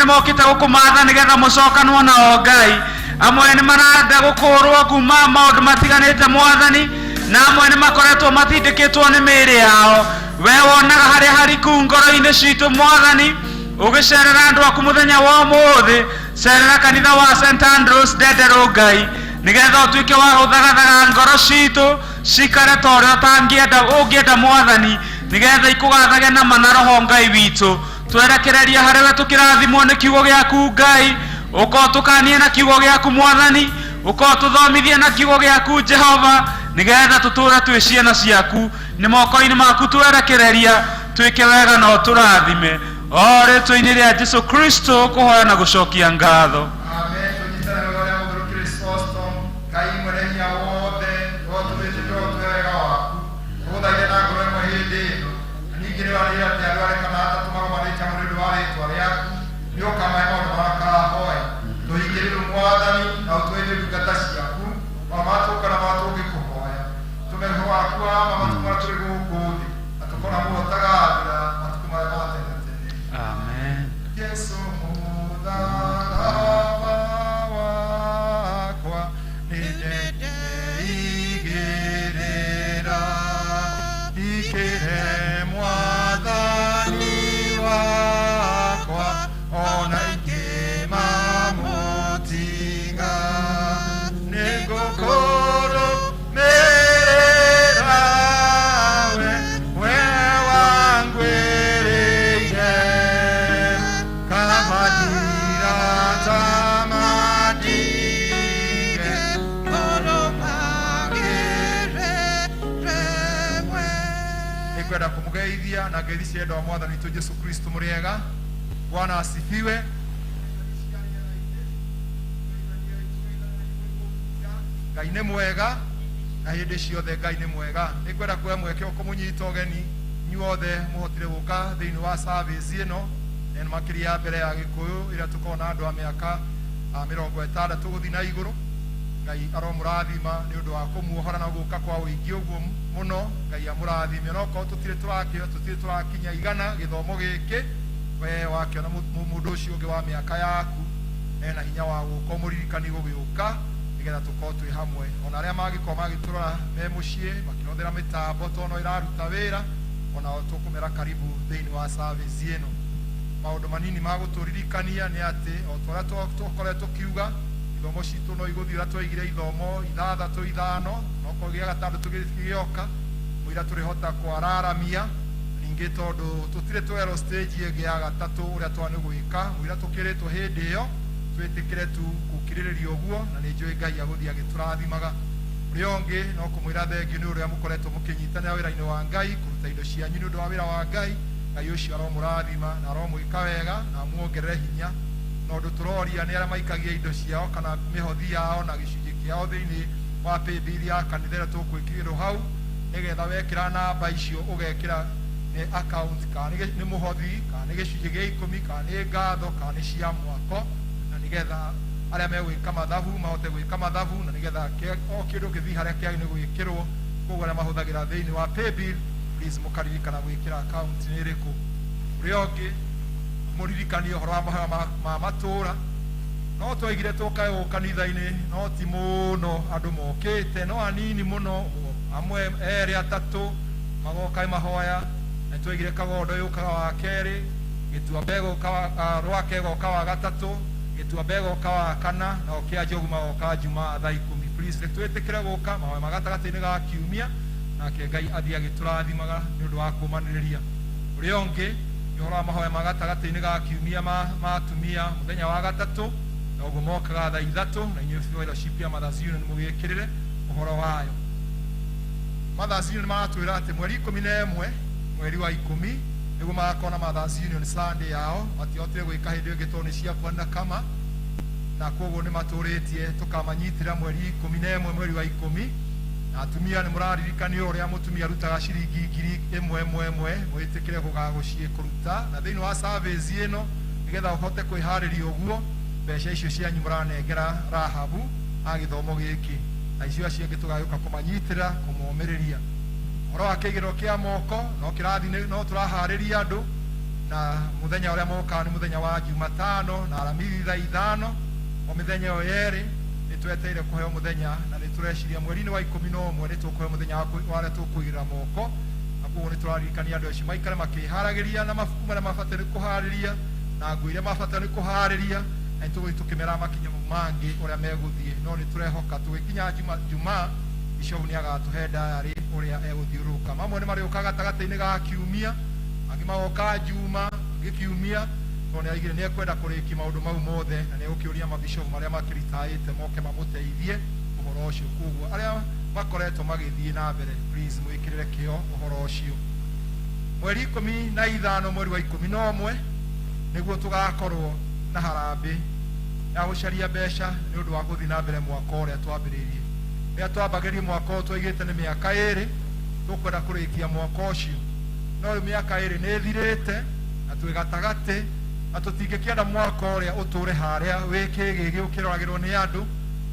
mokĩte gũkũmatha nĩgetha mũcokanwo nao Ngai. Amwe nĩ marenda gũkũrwo kuma maũndũ matiganĩte Mwathani, na amwe nĩ makoretwo matindĩkĩtwo nĩ mĩĩrĩ yao. We wonaga harĩa hariku ngoro-inĩ citũ Mwathani. Ũgĩcerera andũ aku mũthenya wa ũmũthĩ, cerera kanitha wa St Andrews Ndenderũ Ngai, nĩgetha ũtuĩke wa gũthagathaga ngoro citũ cikare ta ũrĩa ũtangĩenda ũngĩenda Mwathani, nĩgetha ikũgathage na ma na roho. Ngai witũ, twerekereria harĩ we tũkĩrathimwo nĩ kiugo gĩaku Ngai. Ũkorwo tũkanie na kiugo gĩaku Mwathani, ũkorwo tũthomithie na kiugo gĩaku Jehova, nĩgetha tũtũre twĩ ciana ciaku. Nĩ moko-inĩ maku twerekereria, twĩke wega na ũtũrathime, o rĩtwa-inĩ rĩa Jesu Kristo kũhoya na gũcokia ngatho. Amen. Tũnyitane wega ũrĩa mũtheru Chrysostom. Ngai mwene hinya wothe, ũtũmĩte tũrotwe wega waku, tũgũthaithe na ngoro ĩmwe hĩndĩ ĩno. Na ningĩ nĩ ũranĩire atĩ andũ arĩ kana atatũ magomanĩte hamwe nĩ ũndũ wa rĩĩtwa rĩaku, nĩ ũkamahe maũndũ marĩa makahoya. Tũhingĩrĩru Mwathani, na ũtũheithie ndungata ciaku o matũũka na matũngĩkũhoya. Tũme roho waku wa ma matukũ marĩa tũrĩ gũkũ thĩ, na tũkona muoyo ũtagathira matukũ marĩa ma tene tene. Amen. Jesu mũtharaba wakwa nĩndeigĩrĩra, ndikĩre Mwathani wakwa ona ingĩmamũtiga. Nĩngũkũrũmĩrĩra we, we wangwĩrĩire kama ndira tamatige. Nĩngwenda kũmũgeithia na ngeithi cia wendo wa Mwathani witũ Jesu Kristo. Mũrĩega? Bwana asifiwe. Ngai nĩ mwega na hĩndĩ ciothe Ngai nĩ mwega. Nĩngwenda kuoya mweke wa kũmũnyita ũgeni inyuothe mũhotire gũka thĩinĩ wa service ĩno, na makĩria mbere ya Gĩkũyũ ĩrĩa tũkoragwo na andũ a mĩaka 60 gũthiĩ na igũrũ. Ngai aromũrathima nĩ ũndũ wa kũmuohora na gũka kwa ũingĩ ũguo mũno. Ngai amũrathime. Onokorwo tũtirĩ tũrakĩo, tũtirĩ tũrakinya 100 gĩthomo gĩkĩ, we wakĩona mũndũ ũcio ũngĩ wa mĩaka yaku ena hinya wa gũka, ũmũririkani gũgĩũka nĩgetha tũkorwo twĩ hamwe. Ona arĩa mangĩkorwo magĩtũrora me mũciĩ makĩhũthĩra mĩtambo tondũ no ĩraruta wĩra, onao tũkũmera karibu thĩinĩ wa service ĩno. Maũndũ manini ma gũtũririkania nĩ atĩ o ta ũrĩa tũkoretwo tũkiuga, ithomo citũ no igũthiĩ ũrĩa twaigire, ithomo ithathatũ ithano, nokorwo gĩa gatandatũ gĩgĩoka mũira tũrĩhota kwararamia ningĩ, tondũ tũtirĩ twerwo stage ĩngĩ ya gatatũ ũrĩa twanĩ gwĩka. Mũira tũkĩrĩtwo hĩndĩ ĩyo, twĩtĩkĩre tu gũkirĩrĩria ũguo, na nĩ njũĩ Ngai agũthiĩ agĩtũrathimaga. Ũrĩa ũngĩ no kũmwĩra thengiũ nĩ ũrĩa mũkoretwo mũkĩnyitanĩra wĩra-inĩ wa Ngai, kũruta indo cianyu nĩ ũndũ wa wĩra wa Ngai. Ngai ũcio aromũrathima na aromwĩka wega na amuongerere hinya. Na ũndũ tũroria nĩ arĩa maikagia indo ciao kana mĩhothi yao na gĩcunjĩ kĩao thĩinĩ wa paybill ya kanitha ĩrĩa tũkwĩkĩrĩrwo hau, nĩgetha wekĩra namba icio ũgekĩra nĩ account kana nĩ mũhothi kana nĩ gĩcunjĩ gĩa ikũmi kana nĩ ngatho kana nĩ cia mwako, na nĩgetha Arĩa megwĩka mathabu mahote gwĩka mathabu na nĩgetha o kĩndũ gĩthiĩ harĩa kĩagĩrĩire gwĩkĩrwo. Koguo arĩa mahũthagĩra thĩinĩ wa paybill, please mũkaririkana gwĩkĩra account nĩ ĩrĩkũ. Ũrĩa ũngĩ mũririkanie ũhoro wa mahoya ma matũra. No twaigire tũkae gũkũ kanitha-inĩ, no ti mũno andũ mokĩte, no anini mũno, amwe erĩ atatũ magoka mahoya. Na twaigire Kagondo yũkaga wa kerĩ, Gĩtuamba ĩgoka Rwake ĩgoka wa gatatũ, Gĩtuamba ĩgoka wa kana, na o Kĩa Njogu magoka Jumaa thaa 10. Please twĩtĩkĩre gũka mahoya ma gatagatĩ-inĩ ga kiumia, nake Ngai athiĩ agĩtũrathimaga nĩ ũndũ wa kũmanĩrĩria. Ũrĩa ũngĩ nĩ ũhoro wa mahoya ma gatagatĩ-inĩ ga kiumia ma atumia mũthenya wa gatatũ, na ũguo mokaga thaa 3, na inyuĩ fellowship ya Mothers Union mũgĩkĩrĩre ũhoro wayo. Mothers Union maratwĩra atĩ mweri 11 mweri wa 10 nĩguo magakorwo na Mothers Union Sunday yao. Matiahotire gwĩka hĩndĩ ĩngĩ tondũ nĩ ciakwana kama, na koguo nĩ matũrĩtie tũkamanyitĩra mweri 11 mweri wa 10. Na atumia nĩ mũraririkanio ũrĩa mũtumia arutaga ciringi 1000 ĩmwe ĩmwe, mwĩtĩkĩre gũgagũciĩ kũruta. Na thĩinĩ wa service ĩno nĩgetha ũhote kwĩharĩria ũguo, mbeca icio cianyu mũranengera Rahabu a gĩthomo gĩkĩ, na icio acio angĩ tũgagĩũka kũmanyitĩra kũmomĩrĩria. Ũhoro wa kĩigĩrĩro kĩa moko no kĩrathiĩ, no tũraharĩria andũ, na mũthenya ũrĩa mokaga nĩ mũthenya wa Jumatano na Aramithi thaa 5. O mĩthenya ĩyo yerĩ nĩ twetereire kũheo mũthenya, na nĩ tũreciria mweri-inĩ wa 11 nĩ tũkũheo mũthenya wa arĩa tũkũigĩrĩra moko. Na koguo nĩ tũraririkania andũ acio maikare makĩharagĩria na mabuku marĩa mabataire kũharĩria na nguo iria mabataire kũharĩria, na nĩ tũgũthiĩ tũkĩmera makinya mau mangĩ ũrĩa megũthiĩ. No nĩ tũrehoka tũgĩkinya Jumaa Bishop nĩ agatũhe diary ũrĩa egũthiũrũrũka. Mamwe nĩ marĩũka gatagatĩ-inĩ ga kiumia, angĩ magoka Juma, angĩ kiumia, tondũ nĩ aigire nĩ ekwenda kũrĩkia maũndũ mau mothe, na nĩ egũkĩũria mabishop marĩa makĩritaĩte moke mamũteithie ũhoro ũcio. Koguo arĩa makoretwo magĩthiĩ na mbere, please mwĩkĩrĩre kĩo ũhoro ũcio. Mweri 15 mweri wa 11 nĩguo tũgakorwo na harambĩ ya gũcaria mbeca nĩ ũndũ wa gũthiĩ na mbere mwaka ũrĩa twambĩrĩirie. Rĩrĩa twambagĩrĩria mwaka ũyũ twaigĩte nĩ mĩaka 2, tũkwenda kũrĩkia mwaka ũcio, no rĩu mĩaka 2 nĩ ĩthirĩte na twĩ gatagatĩ, na tũtingĩkĩenda mwaka ũrĩa ũtũre harĩa wĩ kĩgĩgĩ ũkĩroragĩrwo nĩ andũ.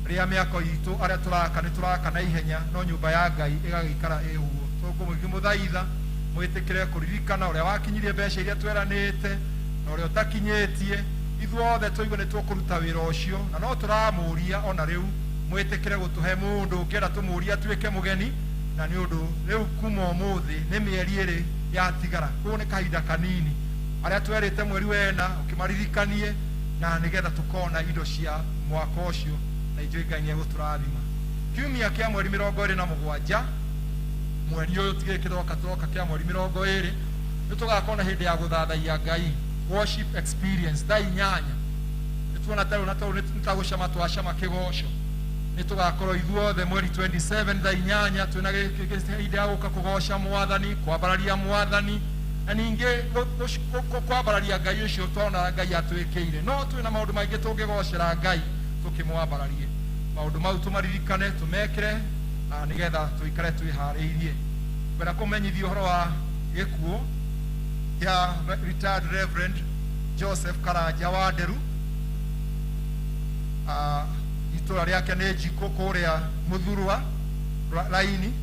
Rĩrĩa mĩako itũ arĩa tũraka nĩ tũraka na ihenya, no nyũmba ya Ngai ĩgagĩikara ĩ ũguo. Tũkũmũthaitha mwĩtĩkĩre kũririkana ũrĩa wakinyirie mbeca iria tweranĩte na ũrĩa ũtakinyĩtie. Ithuothe tũigue nĩ tũkũruta wĩra ũcio, na no tũramũria ona rĩu mwĩtĩkĩre gũtũhe mũndũ ũngĩenda tũmũrie atuĩke mũgeni, na nĩ ũndũ rĩu kuma ũmũthĩ nĩ mĩeri 2 yatigara, koguo nĩ kahinda kanini. Arĩa twerĩte mweri wena ũkĩmaririkanie, na nĩgetha tũkona indo cia mwaka ũcio, na ithuĩ Ngai nĩ egũtũrathima. Kiumia kĩa mweri 27 mweri ũyũ tigĩ kĩroka tũroka kĩa mweri 20, nĩ tũgakorwo na hĩndĩ ya gũthathaiya Ngai, worship experience thaa 8. Nĩ tuona tarĩu na tarĩu nĩ tagũcama twacama kĩgoco. Nĩ tũgakorwo ithuothe mweri 27 thaa 8 twĩna hĩndĩ ya gũka kũgoca Mwathani, kwambararia Mwathani, na ningĩ kwambararia Ngai ũcio twona Ngai atwĩkĩire. No twĩna maũndũ maingĩ tũngĩgocera Ngai tũkĩmwambararie. Maũndũ mau tũmaririkane, tũmekĩre, na nĩgetha tũikare twĩharĩirie. Ngwenda kũmenyithia ũhoro wa gĩkuũ kĩa retired Reverend Joseph Karanja wa Nderu. Itũra rĩake nĩ Njikũ kũrĩa Mũthurwa Raini.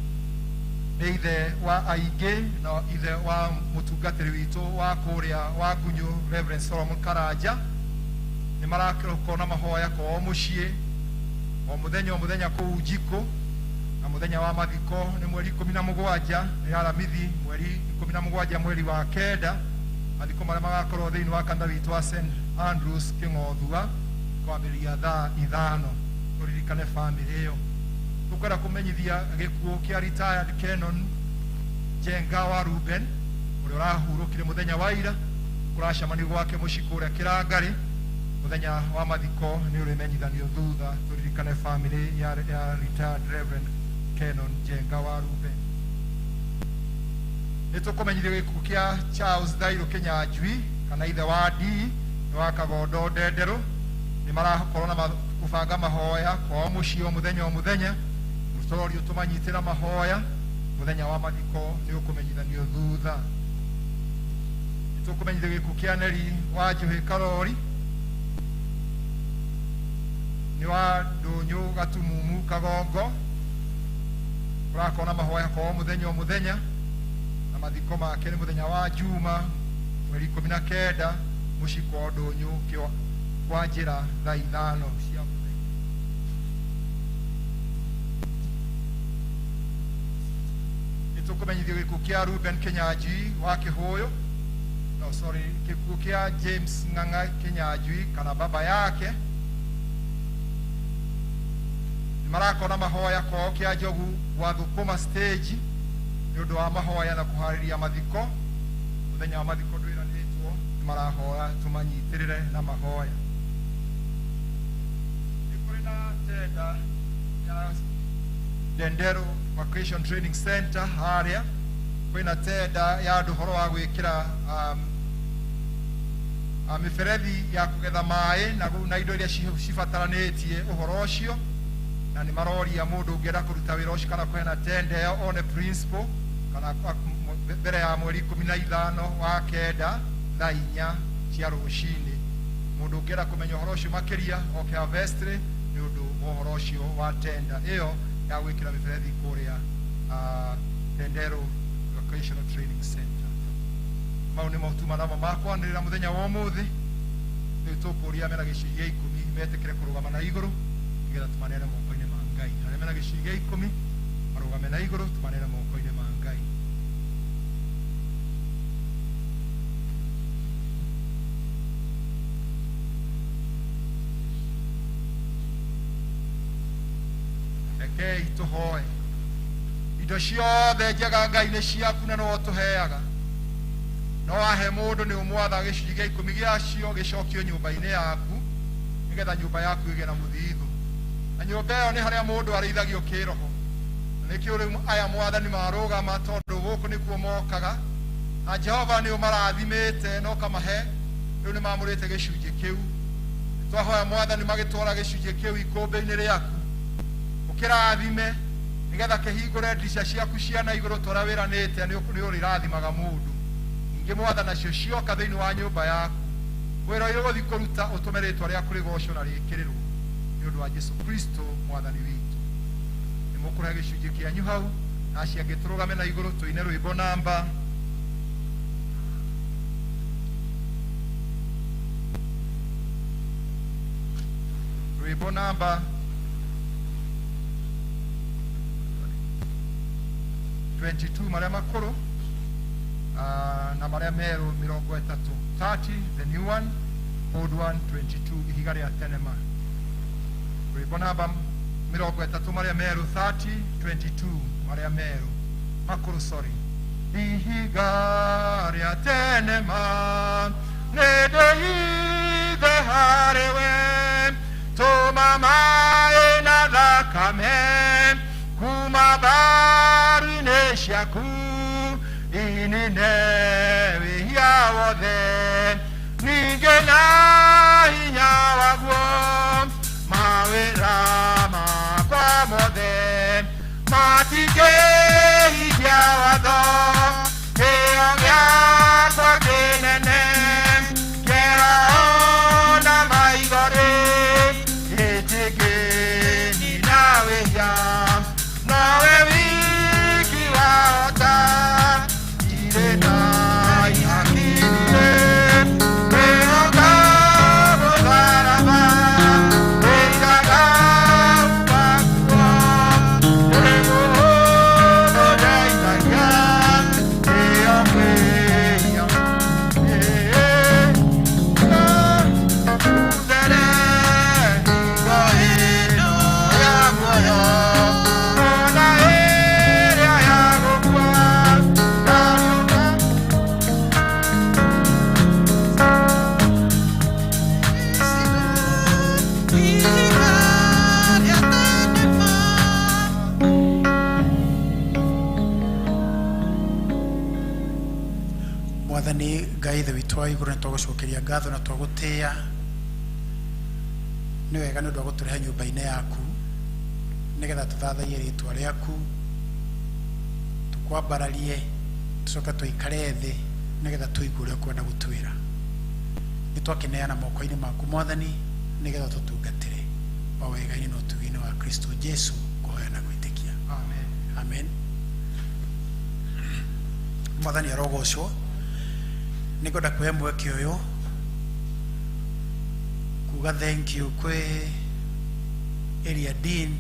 Nĩ ithe wa aingĩ na ithe wa mũtungatĩri witũ wa kũrĩa wa Ngunyũ Reverend Solomon Karanja. Nĩ marakorwo na mahoya kwao mũciĩ o mũthenya o mũthenya kũu Njikũ, na mũthenya wa mathiko nĩ mweri 17, nĩ Aramithi mweri 17 mweri wa 9. Mathiko marĩa magakorwo thĩinĩ wa kanitha witũ wa St Andrews Kĩng'othua kwambĩrĩria thaa 5. Tũririkane bamĩrĩ ĩyo. Tũkwenda kũmenyithia gĩkuũ kĩa retired Canon Njenga wa Ruben ũrĩa ũrahurũkire mũthenya wa ira. Kũracemanio gwake mũciĩ kũrĩa Kĩrangarĩ. Mũthenya wa mathiko nĩ ũrĩmenyithanio thutha. Tũririkane bamĩrĩ ya retired Reverend Canon Njenga wa Ruben. Nĩ tũkũmenyithia gĩkuũ kĩa Charles Thairũ Kĩnyanjui kana ithe wa D nĩ wa Kagondo Ndenderũ. Nĩ marakorwo na kũbanga mahoya kwao mũciĩ o mũthenya o mũthenya. Mũtũrorio tũmanyitĩra mahoya. Mũthenya wa mathiko nĩ ũkũmenyithanio thutha. Nĩ tũkũmenyithia gĩkuũ kĩa Neri wa Njuhĩ Karori. Nĩ wa Ndũnyũ Gatumumu Kagongo. Kũrakorwo na mahoya kwa o mũthenya o mũthenya, na mathiko make nĩ mũthenya wa Juma mweri 19 mũciĩ kwa Ndũnyũ kwa njĩra thaa 5 cia mũthenya. Nĩtũkũmenyithio gĩkuũ kĩa Ruben Kinyanjui wa Kĩhũyũ, no sorry, gĩkuũ kĩa James Ng'ang'a Kinyanjui kana baba yake. Nĩmarakona mahoya kwao kĩa Njogu gwa Thũkũma stage nĩ ũndũ wa mahoya na kũharĩria mathiko. Mũthenya wa mathiko ndwĩranĩtwo, nĩmarahoya tũmanyitĩrĩre na mahoya. Nĩ kũrĩ na tenda ya Dendero Vocation Training Center harĩa kwĩna tenda ya andũ ũhoro wa gwĩkĩra mĩberethi ya kũgetha maĩ na indo iria cibataranĩtie ũhoro ũcio, na nĩ maroria mũndũ ũngĩenda kũruta wĩra ũcio kana kũheana tenda ĩyo one principal kana mbere ya mweri 15 wa 9 thaa 4 cia rũcinĩ. Mũndũ ũngĩenda kũmenya ũhoro ũcio makĩria oke vestry nĩ ũndũ wa ũhoro ũcio wa tenda ĩyo ya gwĩkĩra mĩberethi kũrĩa Dendero Vocational Training Center. Mau nĩ maũtuma namo makwanĩrĩra mũthenya wa ũmũthĩ. Rĩu tũkũria mena gĩcunjĩ gĩa 10 metĩkĩre kũrũgama na igũrũ nĩgetha tũmaneane moko-inĩ ma Ngai. Arĩa mena gĩcunjĩ gĩa 10 marũgame na igũrũ tũmaneane moko-inĩ ma Ngai. Rekei tũhoe. Indo ciothe njega Ngai nĩ ciaku na nĩwe ũtũheaga. No wahe mũndũ nĩ ũmwatha gĩcunjĩ gĩa 10 gĩacio gĩcokio nyũmba-inĩ yaku nĩgetha nyũmba yaku ĩgĩe na mũthithũ. Na nyũmba ĩyo nĩ harĩa mũndũ arĩithagio kĩroho. Na nĩkĩo rĩu aya mwathani marũgama tondũ gũkũ nĩkuo mokaga. Na Jehova nĩ ũmarathimĩte na ũkamahe, rĩu nĩ mamũrĩte gĩcunjĩ kĩu. Twahoya mwathani magĩtwara gĩcunjĩ kĩu ikũmbĩ-inĩ rĩaku, ũkĩrathime nĩgetha kĩhingũre ndirica ciaku cia na igũrũ tũrĩa wĩranĩte nĩ ũrĩrathimaga mũndũ. Ningĩ mwathani nacio cioka thĩinĩ wa nyũmba yaku, wĩra ũyũ ũgũthiĩ kũruta ũtũme rĩtwa rĩaku rĩgocwo na rĩkĩrĩrwo nĩ ũndũ wa Jesu Kristo mwathani witũ. Nĩ mũkũrehe gĩcunjĩ kĩanyu hau, na acio angĩ tũrũgame na igũrũ tũine rwĩmbo namba 22 marĩa makũrũ na marĩa merũ 30, 30 the new one, old one 22 ihiga rĩa tene ma. Rwĩmbo namba 30 marĩa merũ 30 22 marĩa merũ makũrũ, sorry. Ihiga rĩa tene ma nĩ ndĩhithe harĩ we, tũma maĩ na thakame kuma mbaru-inĩ ciaku inine wĩhia wothe, ningĩ na hinya waguo mawĩra makwa mothe matingĩhingia watho. Kĩo gĩakwa kĩnene kĩeha ona maithori gĩtingĩnina wĩhia, nowe wiki wahota irĩ na ihaki-inĩ. Kwĩhoka mũtharaba wĩigaga ũbakuo, ndĩ mũhũthũ ndeithagia kĩo kwĩhia. There hingo ĩno ya muoyo ona ĩrĩa ya gũkua ndariũka. Ihiga rĩa tene ma. Mwathani Ngai ithe witũ wa igũrũ, nĩ twagũcokeria ngatho na twagũtĩĩa. Nĩ wega nĩ ũndũ wa gũtũrehe nyũmba-inĩ yaku nĩgetha tũthathaiye rĩtwa rĩaku, tũkwambararie, tũcoke tũikare thĩ nĩgetha tũigue ũrĩa ũkwenda gũtwĩra. Nĩ twakĩneana moko-inĩ maku mwathani nĩgetha tũtungatĩre. O wega-inĩ na ũtugi-inĩ wa Kristo Jesu kũhoya na gwĩtĩkia. Amen. Amen. Mwathani arogocwo. Nĩ ngwenda kuoya mweke ũyũ kuga thank you kwĩ area dean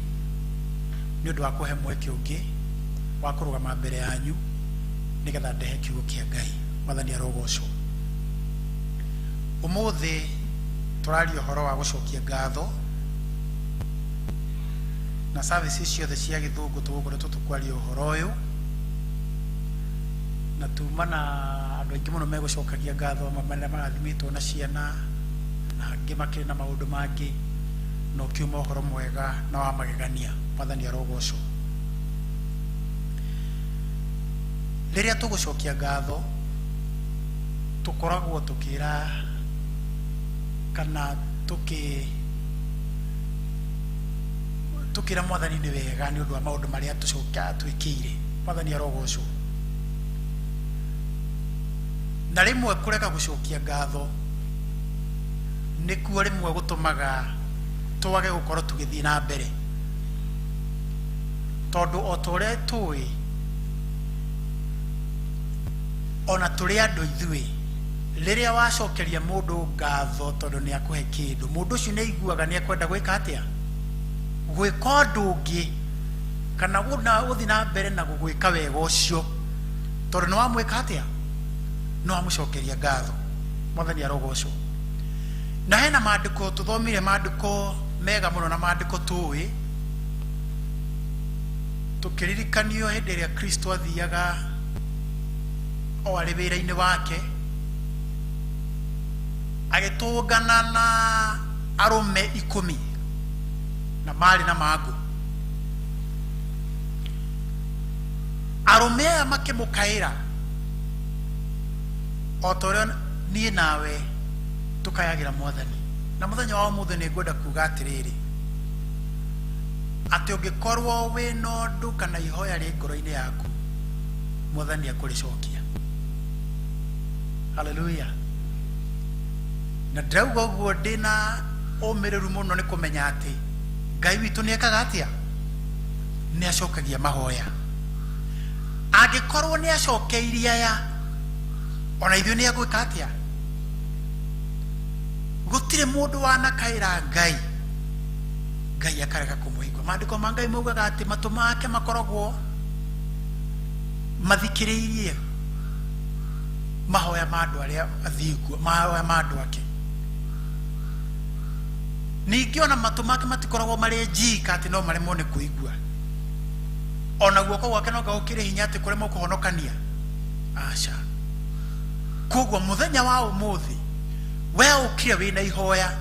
nĩ ũndũ wa kũhe mweke ũngĩ wa kũrũgama mbere yanyu nĩgetha ndehe kiugo kĩa Ngai. Mwathani arogocwo. Ũmũthĩ tũraria ũhoro wa gũcokia ngatho na services ciothe cia gĩthũngũ tũgũkoretwo tũkwaria ũhoro ũyũ na tuma na andũ aingĩ mũno megũcokagia ngatho marĩa marathimĩtwo na ciana na angĩ makĩrĩ na maũndũ mangĩ na ũkiuma ũhoro mwega na wa magegania. Mwathani arogocwo. Rĩrĩa tũgũcokia ngatho tũkoragwo tũkĩra kana tũkĩra mwathani nĩ wega nĩ ũndũ wa maũndũ marĩa tũcoka atwĩkĩire. Mwathani arogocwo. Na rĩmwe kũrega gũcokia ngatho nĩkuo rĩmwe gũtũmaga twage gũkorwo tũgĩthiĩ na mbere, tondũ o ta ũrĩa tũĩ ona tũrĩ andũ ithuĩ, rĩrĩa wacokeria mũndũ ngatho tondũ nĩ akũhe kĩndũ, mũndũ ũcio nĩ aiguaga nĩ ekwenda gwĩka atĩa, gwĩka ũndũ ũngĩ kana gũthiĩ na mbere na gũgwĩka wega ũcio, tondũ nĩ wamwĩka atĩa, nĩ wamũcokeria ngatho. Mwathani arogocwo. Na hena maandĩko tũthomire, maandĩko mega mũno na maandĩko tũĩ tũkĩririkanio hĩndĩ ĩrĩa Kristo athiaga o arĩ wĩra-inĩ wake agĩtũngana na arũme 10 na marĩ na mangũ. Arũme aya makĩmũkaĩra o ta ũrĩa niĩ nawe tũkayagĩra mwathani. Na mũthenya wa ũmũthĩ nĩ ngwenda kuga atĩrĩrĩ, atĩ ũngĩkorwo wĩna ũndũ kana ihoya rĩ ngoro-inĩ yaku, mwathani akũrĩcokia. Haleluya. Na ndĩrauga ũguo ndĩna ũmĩrĩru mũno nĩ kũmenya atĩ Ngai witũ nĩ ekaga atĩa, nĩ acokagia mahoya. Angĩkorwo nĩ acokeirie aya, ona ithuĩ nĩ egwĩka atĩa? Gũtirĩ mũndũ wanakaĩra Ngai, Ngai akarega kũmũigua. Maandĩko ma Ngai maugaga atĩ matũ make makoragwo mathikĩrĩirie mahoya ma andũ arĩa athingu, mahoya ma andũ ake. Ningĩ ona matũ make matikoragwo marĩ njika atĩ no maremwo nĩ kũigua, ona guoko gwake no gũkĩrĩ hinya atĩ kũremwo kũhonokania. Aca. Koguo mũthenya wa ũmũthĩ we ũkire wĩna ihoya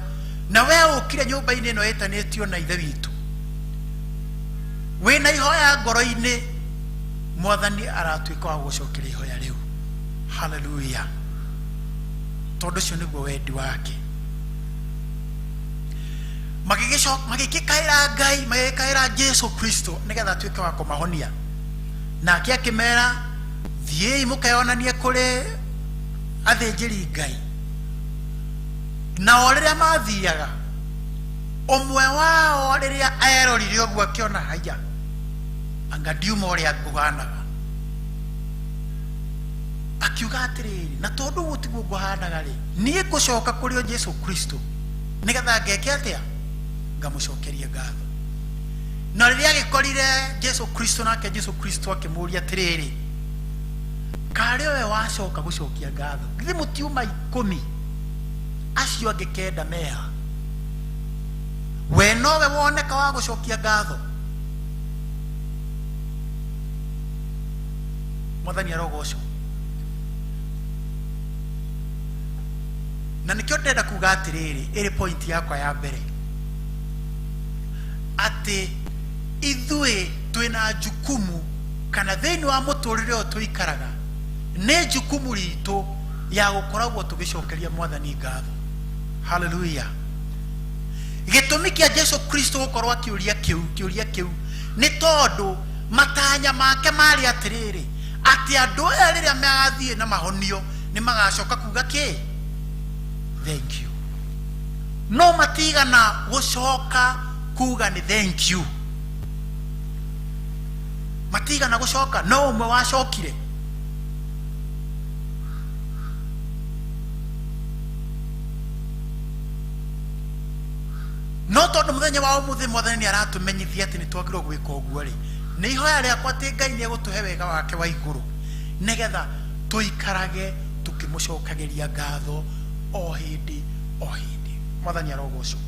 na we ũkire nyũmba-inĩ ĩno ĩtanĩtio na Ithe witũ wĩna ihoya ngoro-inĩ, mwathani aratuĩka wa gũgũcokeria ihoya rĩu. Haleluya. Tondũ ũcio nĩguo wendi wake. Magĩgĩkaĩra Ngai, magĩgĩkaĩra Jesu Kristo nĩgetha atuĩke wa kũmahonia. Nake akĩmera, thiĩi mũkeyonanie kũrĩ athĩnjĩri Ngai. Nao rĩrĩa mathiaga, ũmwe wao rĩrĩa erorire ũguo akĩona, haiya, anga ndiuma ũrĩa ngũhanaga. Akiuga atĩrĩrĩ, na tondũ ũguo tiguo ngũhanaga rĩ, niĩ ngũcoka kũrĩ o Jesu Kristo nĩgetha ngeke atĩa, ngamũcokerie ngatho. Na rĩrĩa agĩkorire Jesu Kristo, nake Jesu Kristo akĩmũũria atĩrĩrĩ, karĩ we wacoka gũcokia ngatho, githĩ mũtiuma 10 acio angĩ 9 meha? We nowe woneka wa gũcokia ngatho. Mwathani arogocwo. Na nĩkĩo ndĩrenda kuga atĩrĩrĩ, ĩrĩ point yakwa ya mbere, atĩ ithuĩ twĩna jukumu kana thĩinĩ wa mũtũrĩre ũyũ tũikaraga, nĩ jukumu ritũ ya gũkoragwo tũgĩcokeria mwathani ngatho. Haleluya. Gĩtũmi kĩa Jesu Kristo gũkorwo akĩũria kĩũria kĩu nĩ tondũ matanya make marĩ atĩrĩrĩ, atĩ andũ aya rĩrĩa magathiĩ na mahonio nĩ magacoka kuga kĩ? Thank you. No matigana gũcoka Kuga nĩ thank you. Matigana gũcoka, no ũmwe wacokire. No tondũ mũthenya wa ũmũthĩ mwathani nĩ aratũmenyithia atĩ nĩ twagĩrĩirwo gwĩka ũguo rĩ, nĩ ihoya rĩakwa atĩ Ngai nĩ egũtũhe wega wake wa igũrũ nĩgetha tũikarage tũkĩmũcokagĩria ngatho o hĩndĩ o hĩndĩ. Mwathani arogocwo.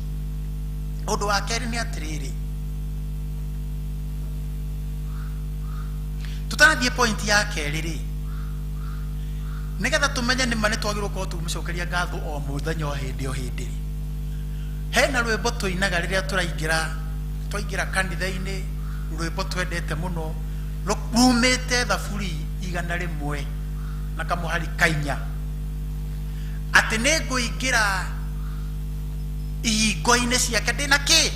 Ũndũ wa kerĩ nĩ atĩrĩrĩ, tũtanathiĩ point ya kerĩ rĩ, nĩgetha tũmenye nĩma nĩ twagĩrĩirwo gũkorwo tũkĩmũcokeria ngatho o mũthenya o hĩndĩ o hĩndĩ rĩ, hena rwĩmbo tũinaga rĩrĩa tũraingĩra twaingĩra kanitha-inĩ, rwĩmbo twendete mũno rumĩte Thaburi 100 na kamũhari kainya, atĩ nĩ ngũingĩra ihingo-inĩ ciake ndĩna kĩ.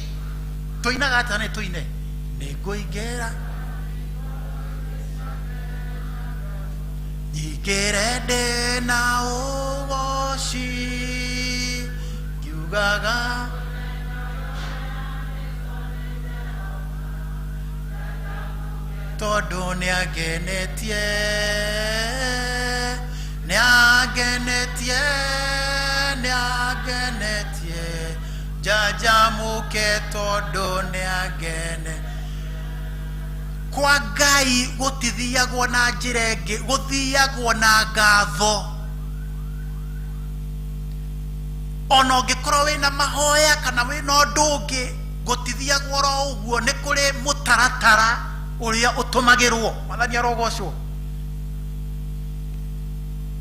Tũinaga atĩa? Nĩ tũine nĩ ngũingĩra nyingĩre ndĩna ũgoci ngiugaga tondũ nĩangenetie, nĩangenetie, nĩangenetie, njanjamũke tondũ nĩangene. Kwa Ngai gũtithiagwo na njĩra ĩngĩ, gũthiagwo na ngatho. Ona ũngĩkorwo wĩna mahoya kana wĩna ũndũ ũngĩ, gũtithiagwo oro ũguo, nĩ kũrĩ mũtaratara ũrĩa ũtũmagĩrwo. Mwathani arogocwo.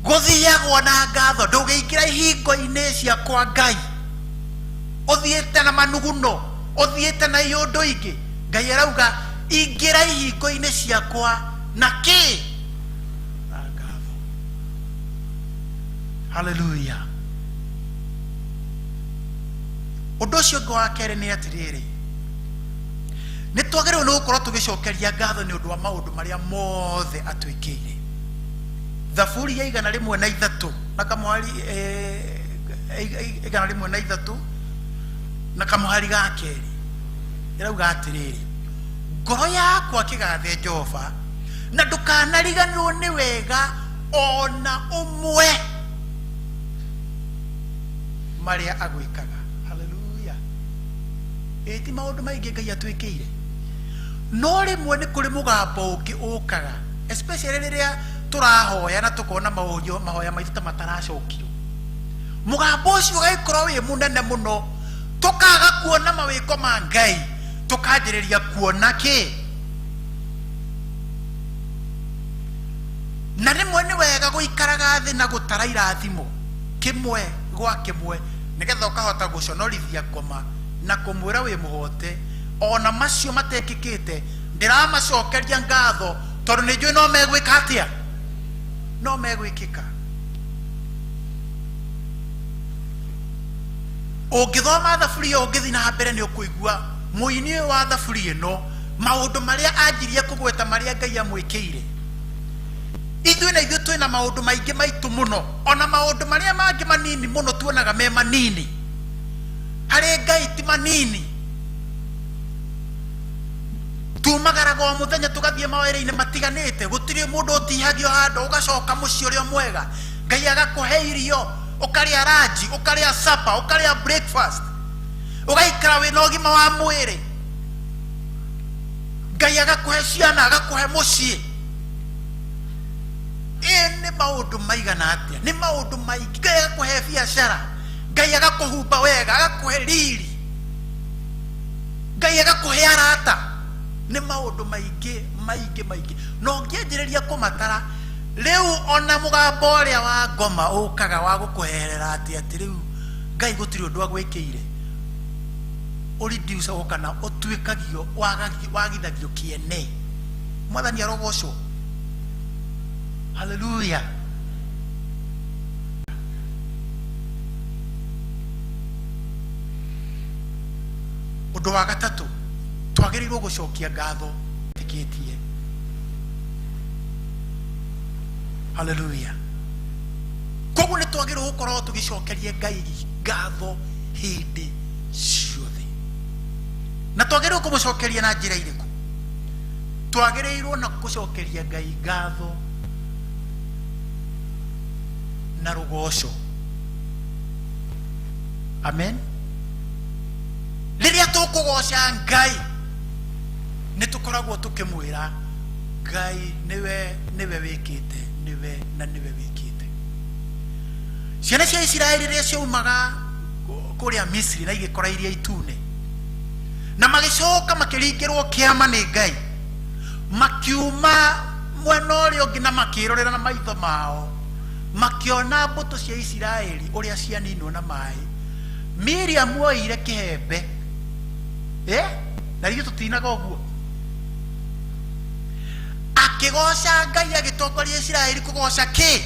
Gũthiagwo na ngatho. Ndũngĩingĩra ihingo-inĩ cia kwa Ngai ũthiĩte na manuguno, ũthiĩte na iũndũ ingĩ. Ngai arauga ingĩra ihingo-inĩ ciakwa na kĩ? Na ngatho. Haleluya. Ũndũ ũcio ũngĩ wa kerĩ nĩ atĩrĩrĩ, nĩ twagĩrĩirwo nĩ gũkorwo tũgĩcokeria ngatho nĩ ũndũ wa maũndũ marĩa mothe atwĩkĩire. Thaburi ya 103 na kamũhari 103 na kamũhari ga kerĩ ĩrauga atĩrĩrĩ, ngoro yakwa kĩgathe Jehova, na ndũkanariganĩrwo nĩ wega ona ũmwe marĩa agwĩkaga. Haleluya. Ĩ ti maũndũ maingĩ Ngai atwĩkĩire, no rĩmwe nĩ kũrĩ mũgambo ũngĩ ũkaga, especially rĩrĩa tũrahoya na tũkona mahoya maitũ ta mataracokio. Mũgambo ũcio ũgagĩkorwo wĩ mũnene mũno, tũkaga kuona mawĩko ma Ngai, tũkanjĩrĩria kuona kĩ. Na rĩmwe nĩ wega gũikaraga thĩ na gũtara irathimo kĩmwe gwa kĩmwe, nĩgetha ũkahota gũconorithia ngoma na kũmwĩra wĩ mũhote, ona macio matekĩkĩte ndĩramacokeria ngatho tondũ nĩ njũĩ no megwĩka atĩa, no megwĩkĩka. Ũngĩthoma thaburi ĩyo ũngĩthiĩ na mbere nĩ ũkũigua mũini ũyũ wa thaburi ĩno maũndũ marĩa anjirie kũgweta marĩa Ngai amwĩkĩire. Ithuĩ na ithuĩ twĩna maũndũ maingĩ maitũ mũno, ona maũndũ marĩa mangĩ manini mũno tuonaga me manini, harĩ Ngai ti manini. Tumagaraga o mũthenya tũgathiĩ mawĩra-inĩ matiganĩte, gũtirĩ mũndũ ũtihagio handũ, ũgacoka mũciĩ ũrĩa mwega, Ngai agakũhe irio, ũkarĩa ranji, ũkarĩa supper, ũkarĩa breakfast, ũgaikara wĩna ũgima wa mwĩrĩ. Ngai agakũhe ciana, agakũhe mũciĩ. Ĩ nĩ maũndũ maigana atĩa? Nĩ maũndũ maingĩ. Ngai agakũhe biacara, Ngai agakũhumba wega, agakũhe riri, Ngai agakũhe arata. Nĩ maũndũ maingĩ maingĩ maingĩ, na ũngĩanjĩrĩria kũmatara rĩu, ona mũgambo ũrĩa wa ngoma ũkaga wa gũkũherera atĩ atĩ rĩu Ngai gũtirĩ ũndũ agwĩkĩire, ũridiusagwo kana ũtuĩkagio, wagithagio kĩene. Mwathani arogocwo. Haleluya. Ũndũ wa gatatũ twagĩrĩirwo gũcokia ngatho tikĩtie. Haleluya. Koguo nĩ twagĩrĩirwo gũkorwo tũgĩcokeria Ngai ngatho hĩndĩ ciothe. Na twagĩrĩirwo kũmũcokeria na njĩra irĩkũ? Twagĩrĩirwo na gũcokeria Ngai ngatho na rũgoco. Amen. Rĩrĩa tũkũgoca Ngai nĩ tũkoragwo tũkĩmwĩra Ngai nĩwe nĩwe wĩkĩte, nĩwe na nĩwe wĩkĩte. Ciana cia Isiraeli rĩrĩa ciaumaga kũrĩa Misiri na igĩkora Iria Itune, na magĩcoka makĩringĩrwo kĩama nĩ Ngai, makiuma mwena ũrĩa ũngĩ na makĩrorera na maitho mao, makĩona mbũtũ cia Isiraeli ũrĩa cianinwo na maĩ. Miriamu oire kĩhembe, na ithuĩ tũtinaga ũguo, akĩgoca Ngai, agĩtongoria Isiraeli kũgoca kĩ?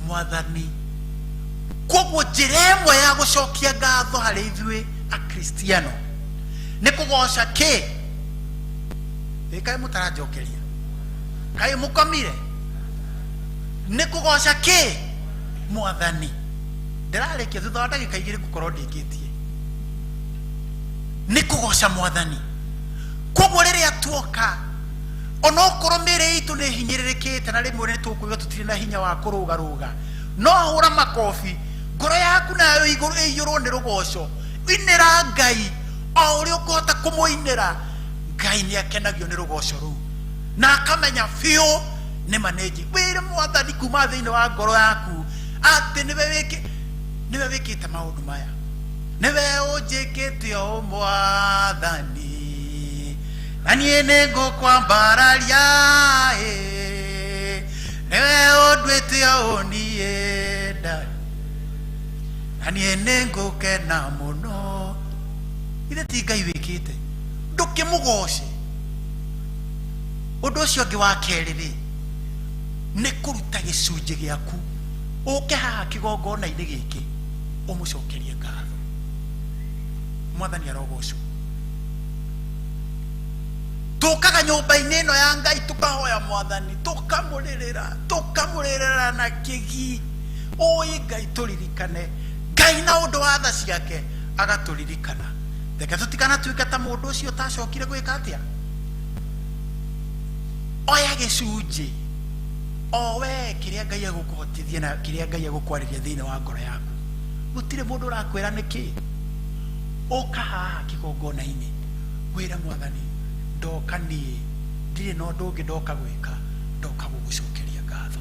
Mwathani. Koguo njĩra ĩmwe ya gũcokia ngatho harĩ ithuĩ Akristiano nĩ kũgoca kĩ? Ĩ kaĩ mũtaranjokeria? Kaĩ mũkomire? Nĩ kũgoca kĩ? Mwathani. Ndĩrarĩkia thutha wa ndagĩka igĩrĩ ngũkorwo ndĩkĩtie. Nĩ kũgoca Mwathani. Koguo rĩrĩa tuoka, onokorwo mĩĩrĩ itũ nĩ ĩhinyĩrĩrĩkĩte na rĩmwe nĩ tũkũigua tũtirĩ na hinya wa kũrũgarũga, no hũra makobi, ngoro yaku nayo ĩiyũrwo nĩ rũgoco. Inĩra Ngai o ũrĩa ũkũhota kũmũinĩra. Ngai nĩ akenagio nĩ rũgoco rũu na akamenya biũ nĩ ma nĩ njĩ. Wĩre Mwathani kuma thĩinĩ wa ngoro yaku atĩ nĩwe wĩkĩte maũndũ maya, nĩwe ũnjĩkĩte ũũ Mwathani, na niĩ nĩ ngũkwambararia, ĩ nĩwe ũnduĩte ũũ niĩ nda, na niĩ nĩ ngũkena mũno. Ithe ti Ngai wĩkĩte, ndũkĩmũgoce. Ũndũ ũcio ũngĩ wa kerĩ rĩ, nĩ kũruta gĩcunjĩ gĩaku ũke haha kĩgongona-inĩ gĩkĩ ũmũcokerie ngatho. Mwathani arogocwo. Tũkaga nyũmba-inĩ ĩno ya Ngai tũkahoya Mwathani, tũkamũrĩrĩra, tũkamũrĩrĩra na kĩgi. Ũĩ Ngai tũririkane. Ngai na ũndũ wa tha ciake agatũririkana. Reke tũtikanatuĩke ta mũndũ ũcio ũtacokire gwĩka atĩa? Oya gĩcunjĩ o we kĩrĩa Ngai egũkũhotithia na kĩrĩa Ngai egũkwarĩria thĩinĩ wa ngoro yaku. Gũtirĩ mũndũ ũrakwĩra nĩkĩ. Ũka haha kĩgongona-inĩ wĩre Mwathani, ndoka niĩ ndirĩ na ũndũ ũngĩ ndoka gwĩka, ndoka gũgũcokeria ngatho.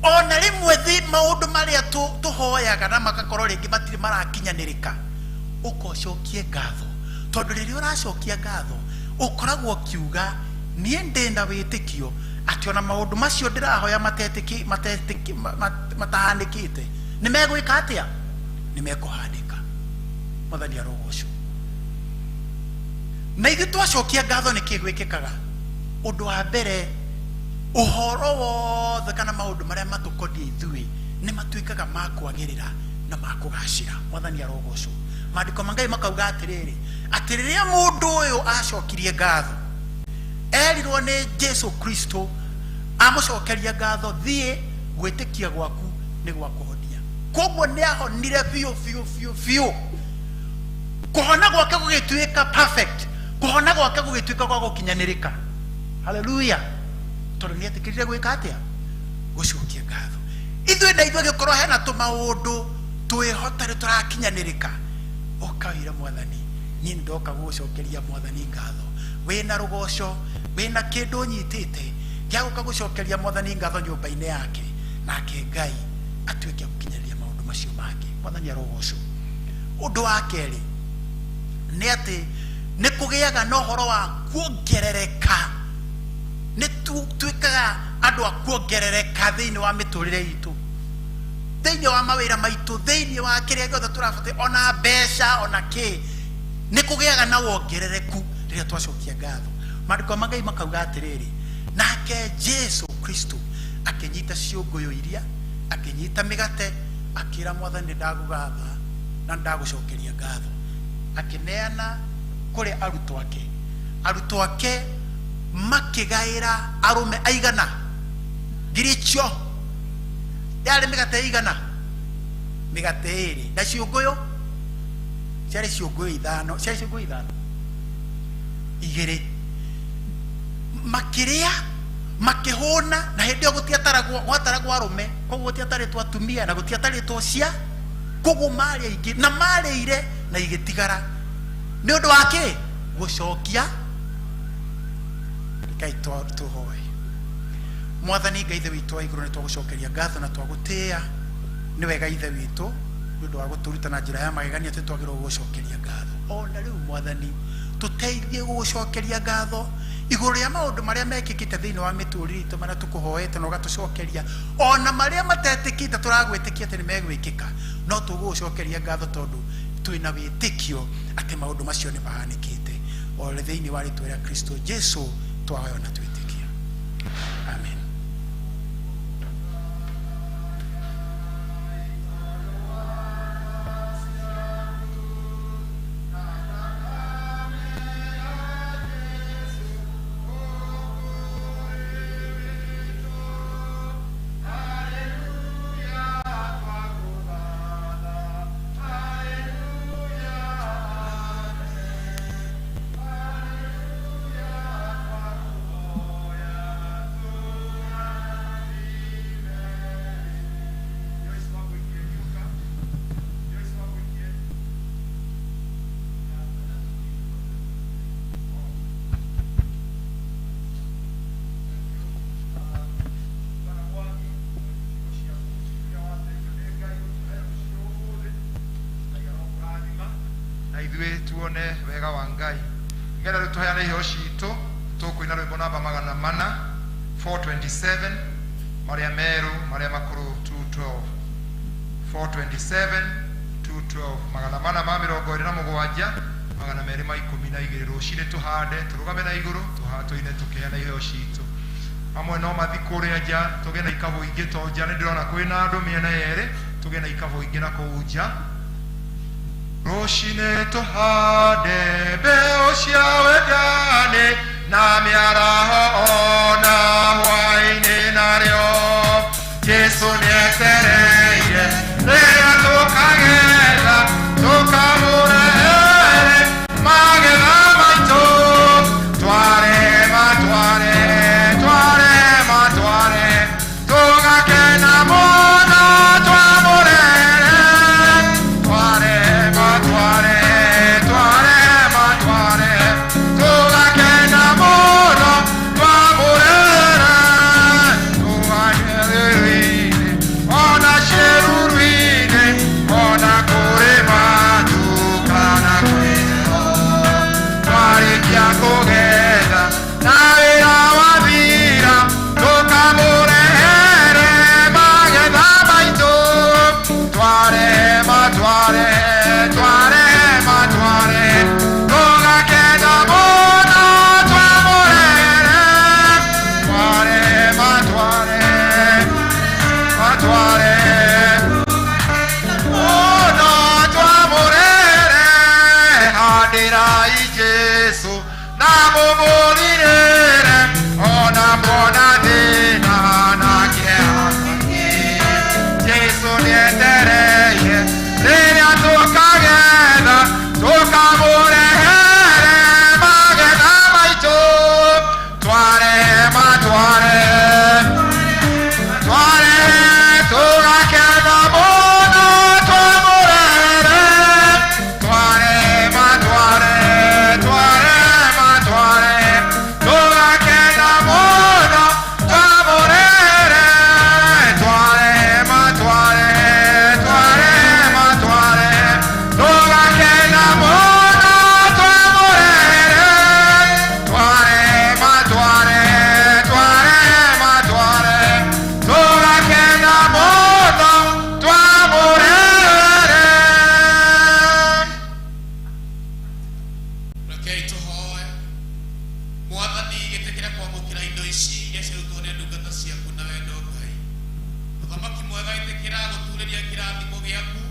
Ona rĩmwe maũndũ marĩa tũhoyaga na magakorwo rĩngĩ matirĩ marakinyanĩrĩka, ũka ũcokie ngatho, tondũ rĩrĩa ũracokia ngatho ũkoragwo ũkiuga niĩ ndĩna wĩtĩkio atĩ ona maũndũ macio ndĩrahoya matahanĩkĩte nĩ megwĩka atĩa? Nĩ mekũhanĩka. Mwathani arogocwo. Na ithuĩ twacokia ngatho nĩ kĩ gwĩkĩkaga? Ũndũ wa mbere, ũhoro wothe kana maũndũ marĩa matũkoniĩ ithuĩ nĩ matuĩkaga ma kwagĩrĩra na ma kũgacĩra. Mwathani arogocwo. Maandĩko ma Ngai makauga atĩrĩrĩ, atĩ rĩrĩa mũndũ ũyũ acokirie ngatho, erirwo nĩ Jesu Kristo amũcokeria ngatho, thiĩ, gwĩtĩkia gwaku nĩ gwakũhonia. Koguo nĩ ahonire biũ biũ biũ biũ. Kũhona gwake gũgĩtuĩka perfect, kũhona gwake gũgĩtuĩka gwa gũkinyanĩrĩka. Haleluya! Tondũ nĩ etĩkĩrire gwĩka atĩa? Gũcokia ngatho. Ithuĩ na ithuĩ gĩkorwo hena tũmaũndũ twĩho tarĩ tũrakinyanĩrĩka, ũka wĩre Mwathani, niĩ nĩ ndoka gũgũcokeria Mwathani ngatho. Wĩna rũgoco, wĩna kĩndũ ũnyitĩte gĩa gũka gũcokeria Mwathani ngatho nyũmba-inĩ yake, nake Ngai atuĩke gũkinyanĩria maũndũ macio mangĩ. Mwathani arogocwo. Ũndũ wa kerĩ nĩ atĩ nĩ kũgĩaga na ũhoro wa kuongerereka. Nĩ tuĩkaga andũ a kuongerereka thĩinĩ wa mĩtũrĩre itũ, thĩinĩ wa mawĩra maitũ, thĩinĩ wa kĩrĩa gĩothe tũrabatara, ona mbeca, ona kĩ. Nĩ kũgĩaga na wongerereku rĩrĩa twacokia ngatho. Maandĩko ma Ngai makauga atĩrĩrĩ, nake Jesu Kristo akĩnyita ciũngũyũ iria, akĩnyita mĩgate, akĩra Mwathani nĩ ndagũgatha na nĩ ndagũcokeria ngatho. Akĩneana kũrĩ arutwo ake. Arutwo ake makĩgaĩra arũme aigana? Ngiri icio. Yarĩ mĩgate ĩigana? Mĩgate ĩĩrĩ na ciũngũyũ. Ciarĩ ciũngũyũ ithano, ciarĩ ciũngũyũ ithano igĩrĩ, makĩrĩa makĩhũna. Na hĩndĩ ĩyo gũtiataragwo, gwataragwo arũme, koguo gũtiatarĩtwo atumia na gũtiatarĩtwo cia, koguo marĩ aingĩ na marĩire na igĩtigara. Nĩ ũndũ wa kĩ? Gũcokia. Ngai, tũhoe. Mwathani Ngai, Ithe witũ wa igũrũ, nĩ twagũcokeria ngatho na twagũtĩĩa. Nĩ wega, Ithe witũ, nĩ ũndũ wa gũtũruta na njĩra ya magegania atĩ twagĩrĩirwo gũgũcokeria ngatho. Ona rĩu, Mwathani, tũteithie gũgũcokeria ngatho igũrũ rĩa maũndũ marĩa mekĩkĩte thĩinĩ wa mĩtũrĩre itũ, marĩa tũkũhoete na ũgatũcokeria, ona marĩa matetĩkĩte tũragwĩtĩkia atĩ nĩ megwĩkĩka, no tũgũgũcokeria ngatho tondũ twĩna wĩtĩkio atĩ maũndũ macio nĩ mahanĩkĩte. O thĩinĩ wa rĩtwa rĩa Kristo Jesu twahoya na twĩtĩkia, amen. Na ithuĩ tuone wega wa Ngai. Ngetha rĩu tũheane iheo citũ, tũkũina rwĩmbo namba 400, 427, marĩa merũ, marĩa makũrũ 212. 427, 212, 427, 212. Rũcinĩ tũhande, tũrũgame na igũrũ, tũine tũkĩheana iheo citũ. Amwe no mathi kũrĩa nja, tũgĩe na ikabũ ingĩ, to nja nĩ ndĩrona kwĩna andũ mĩena yerĩ, tũgĩe na ikabũ ingĩ na kũu nja. Rũcinĩ tũhande mbeũ cia wendani na mĩaraho ona hwaĩ-inĩ, narĩo Jesu nĩetereire rĩrĩa tũkagetha, tũkamũrehere magetha maitũ. Twarema, tware, twarema, tware, tũgakena mũno twamũrehere. Twarema, tware, twarema, tware, tũgakena mũno twamũrehere. Tũganyĩrĩire ona ciĩruru-inĩ, ona kũrĩma tukana kwĩho, twarĩkia kũgetha na wĩra wathira, tũkamũrehere magetha maitũ. Twarema, tware, twarema, tware, tũgakena mũno twamũrehere. Twarema, tware, tware mũno twamũrehere. Handĩrai Jesu na mũmũrirĩre, ona muona thĩna na kĩeha. Jesu nĩetereire rĩrĩa tũkagetha, tũkamũrehere magetha maitũ. Twarema, tware, tware, tũgakena mũno twamũrehere. Twarema, tware, twarema, tware, tũgakena mũno twamũrehere. Twarema, tware, twarema, tware, tũgakena mũno twamũrehere. Twarema, tware, twarema, tware, tũgakena mũno twamũrehere. Rekei tũhoe. Mwathani, gĩtĩkĩra kwamũkĩra indo ici iria ciarutwo nĩ ndungata ciaku na wendo. Ngai Mũthamaki mwega, ĩtĩkĩra gũturĩria kĩrathimo gĩaku,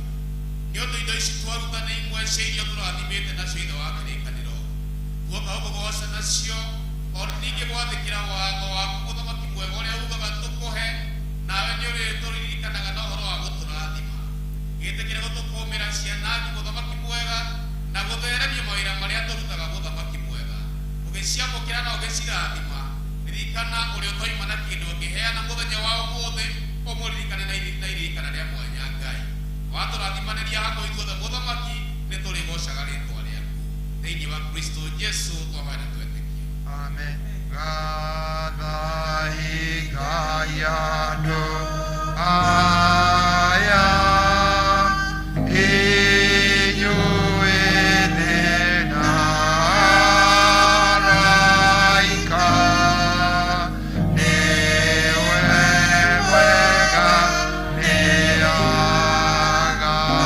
nĩ ũndũ indo ici twaruta nĩ imwe cia iria tũrathimĩte nacio Ithe wa kĩrĩkanĩro. Tuoka gũkũgoca nacio, ona ningĩ gwathĩkĩra watho waku, Mũthamaki mwega, ũrĩa ugaga tũkũhe, nawe nĩ ũrĩ tũririkanaga na ũhoro wa gũtũrathima. Gĩtĩkĩre gũtũkũmĩra ciana, Mũthamaki mwega. Na gũtheremia mawĩra marĩa tũrutaga mũthamaki mwega. Ũgĩciamũkĩra na ũgĩcirathima. Ririkana ũrĩa ũtoima na kĩndũ ũngĩheana mũthenya wa ũmũthĩ, ũmũririkane na na iririkana rĩa mwanya Ngai. Watũrathimanĩria hamwe ithuothe mũthamaki, nĩ tũrĩgocaga rĩtwa rĩaku. Thĩinĩ wa Kristo Jesu twahoya na twetĩkia. Amen. Gathai Ngai andũ aya, inyuĩ thĩ na araika, nĩwe mwega, nĩ agathwo.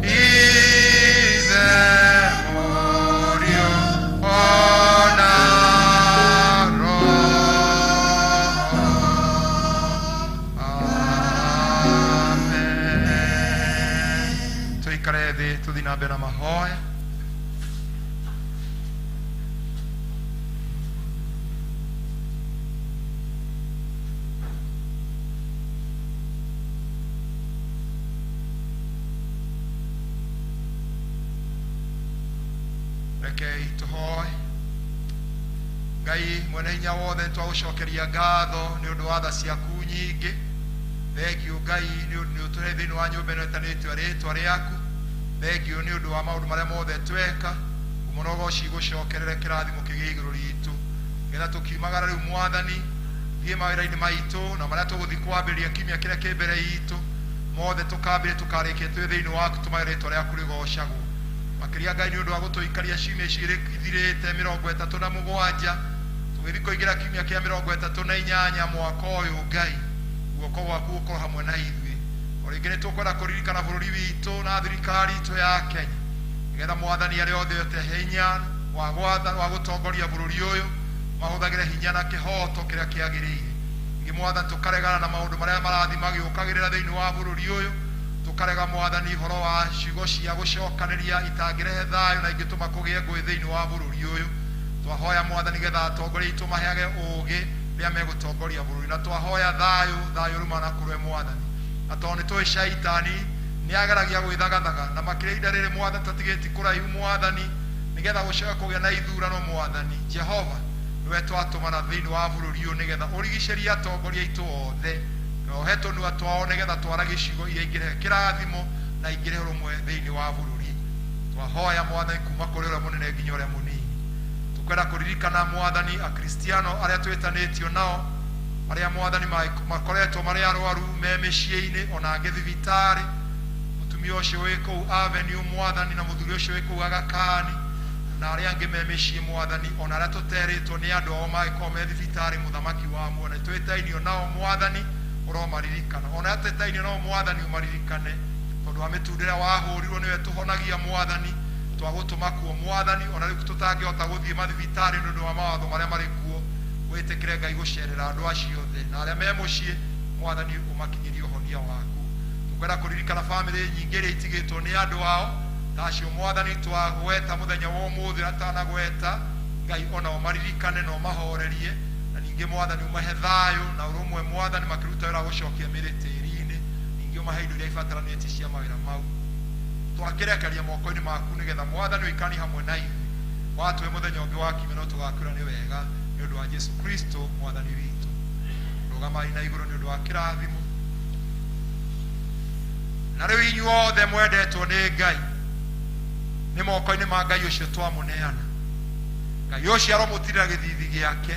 Ithe, Mũriũ, ona Roho. Amen. Tuikare thĩ tũthiĩ na mbere na mahoya. Rekei tũhoe. Ngai mwene hinya wothe, twagũcokeria ngatho nĩ ũndũ wa tha ciaku nyingĩ. Thengiũ Ngai nĩ ũndũ nĩ ũtũhe thĩinĩ wa nyũmba ĩno ĩtanĩtio rĩtwa rĩaku. Thengiũ nĩ ũndũ wa maũndũ marĩa mothe tweka. Mũno goci gũcokerere, kĩrathimo kĩgĩe igũrũ ritũ, nĩgetha tũkiumagara rĩu Mwathani thiĩ mawĩra-inĩ maitũ na marĩa tũgũthiĩ kwambĩrĩria kiumia kĩrĩa kĩ mbere itũ, mothe tũkambĩrĩria tũkarĩkia twĩ thĩinĩ waku, tũmage rĩtwa rĩaku rĩgocagwo makĩria. Ngai, nĩ ũndũ wa gũtũikaria ciumia ici ithirĩte 37, tũgĩthiĩ kũingĩra kiumia kĩa 38 mwaka ũyũ, Ngai, guoko gwaku gũkorwo hamwe na ithuĩ. O rĩngĩ nĩ tũkwenda kũririkana bũrũri witũ na thirikari itũ ya Kenya, nĩgetha Mwathani arĩa othe ote hinya wa gwatha wa gũtongoria bũrũri ũyũ mahũthagĩre hinya na kĩhoto kĩrĩa kĩagĩrĩire. Ningĩ Mwathani, tũkaregana na maũndũ marĩa marathiĩ magĩũkagĩrĩra thĩinĩ wa bũrũri ũyũ. Tũkarega Mwathani ũhoro wa ciugo cia gũcokanĩria itangĩrehe thayũ na ingĩtũma kũgĩe ngũĩ thĩinĩ wa bũrũri ũyũ. Twahoya Mwathani getha atongoria aitũ maheage ũũgĩ rĩrĩa megũtongoria bũrũri, na twahoya thayũ, thayũ rumana kũrĩ Mwathani. Na tondũ nĩ tũĩ caitani nĩ ageragia gwĩthagathaga na makĩria ihinda rĩrĩ Mwathani tũtigĩti kũraihu, Mwathani, nĩgetha gũcoke kũgĩa na ithurano, Mwathani Jehova, nĩwe twatũmana thĩinĩ wa bũrũri ũyũ nĩgetha ũrigicĩrie atongoria aitũ othe na ũhe tũnua twao nĩgetha twaragie ciugo iria ingĩrehe kĩrathimo na ingĩrehe ũrũmwe thĩinĩ wa bũrũri. Twahoya Mwathani kuma kũrĩ ũrĩa mũnene nginya ũrĩa mũnini. Tũkwenda kũririkana Mwathani akristiano arĩa twĩtanĩtio nao, arĩa Mwathani makoretwo marĩ arwaru me mĩciĩ-inĩ ona angĩ thibitarĩ, mũtumia ũcio wĩ kũu Avenue Mwathani, na mũthuri ũcio wĩ kũu Agakani, na arĩa angĩ me mĩciĩ Mwathani, ona arĩa tũterĩtwo nĩ andũ ao mangĩkorwo me thibitarĩ. Mũthamaki wa muona twĩtainio nao, Mwathani, ũromaririkana. Ona arĩa twĩtainio nao, Mwathani, ũmaririkane, tondũ wa mĩtunda ĩrĩa wahũrirwo nĩwe tũhonagia. Mwathani, twagũtũma kuo Mwathani, ona rĩu tũtangĩhota gũthiĩ mathibitarĩ nĩ ũndũ wa mawatho marĩa marĩ kuo. Wĩtĩkĩre Ngai gũcerera andũ acio othe, na arĩa me mũciĩ Mwathani ũmakinyĩrie ũhonia waku. Tũkwenda kũririkana bamĩrĩ nyingĩ iria itigĩtwo nĩ andũ ao ta acio Mwathani twagweta mũthenya wa ũmũthĩ na tanagweta. Ngai, ona ũmaririkane na ũmahorerie, na ningĩ Mwathani ũmahe thayũ na ũrũmwe Mwathani makĩruta wĩra wa gũcokia mĩrĩ tĩri-inĩ. Ningĩ ũmahe indo iria ibataranĩtie cia mawĩra mau. Twakĩrekeria moko-inĩ maku nĩgetha Mwathani ũikani hamwe na ithuĩ. Watũhe mũthenya ũngĩ wa kiumia no tũgakwĩra nĩ wega, nĩ ũndũ wa Jesu Kristo Mwathani witũ. Rũgamai na igũrũ nĩ ũndũ wa kĩrathimo. Na rĩu inyuothe mwendetwo nĩ Ngai, nĩ moko-inĩ ma Ngai ũcio twamũneana. Ngai ũcio aromũtirĩra gĩthithi gĩake.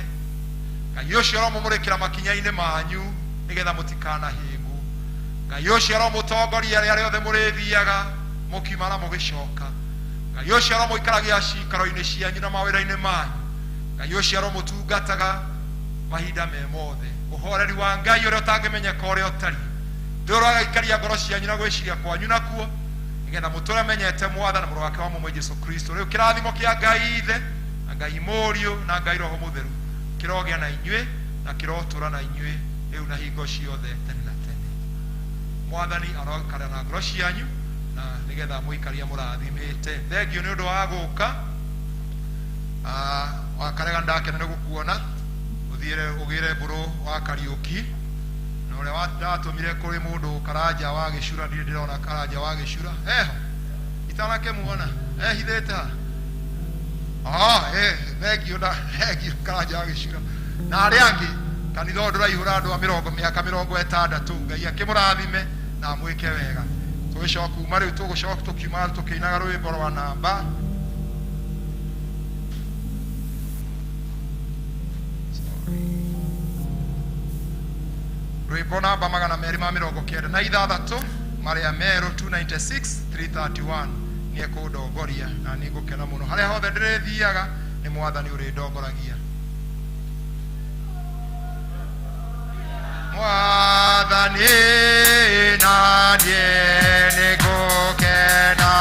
Ngai ũcio aromũmũrĩkĩra makinya-inĩ manyu nĩgetha mũtikanahĩngwo. Ngai ũcio aromũtongoria rĩrĩa rĩothe mũrĩthiaga mũkiuma na mũgĩcoka. Ngai ũcio aromũikaragia ciikaro-inĩ cianyu na mawĩra-inĩ manyu. Ngai ũcio aromũtungataga mahinda me mothe. Ũhoreri wa Ngai ũrĩa ũtangĩmenyeka ũrĩa ũtariĩ ndũragaikaria ngoro cianyu na gwĩciria kwanyu nakuo, nĩgetha mũtũre menyete Mwathani na Mũrũ wake wa mũmwe Jesu Kristo. Rĩu kĩrathimo kĩa Ngai Ithe na Ngai Mũriũ na Ngai Roho Mũtheru kĩrogĩa na inyuĩ na kĩrotũra na inyuĩ rĩu na hingo ciothe tene na tene. Mwathani arokara na ngoro cianyu na nĩgetha mũikaria mũrathimĩte. Thengiũ nĩ ũndũ wa gũka. Wakarega, ndakena nĩ gũkuona. Ũthiĩre ũgĩre mbũrũ wa Kariũki. Na ũrĩa ndatũmire kũrĩ mũndũ Karanja wa Gĩcura, ndirĩ ndĩrona Karanja wa Gĩcura eho, itanakĩmuona ehithĩte ha. Ah, thengio na thengio Karanja wa Gĩcura na arĩa angĩ. Kanitha ũyũ ndũraihũra andũ a mĩrongo mĩaka 60. Ngai akĩmũrathime na amwĩke wega. Tũgĩcoka kuma rĩu, tũgũcoka tũkiuma tũkĩinaga rwĩmbo rwa namba, sorry, rwĩmbo namba 296, marĩa merũ 296 331. Nĩ ekũndongoria na nĩ ngũkena mũno. Harĩa hothe ndĩrĩthiaga, nĩ Mwathani ũrĩndongoragia. Mwathani, na niĩ nĩngũkena.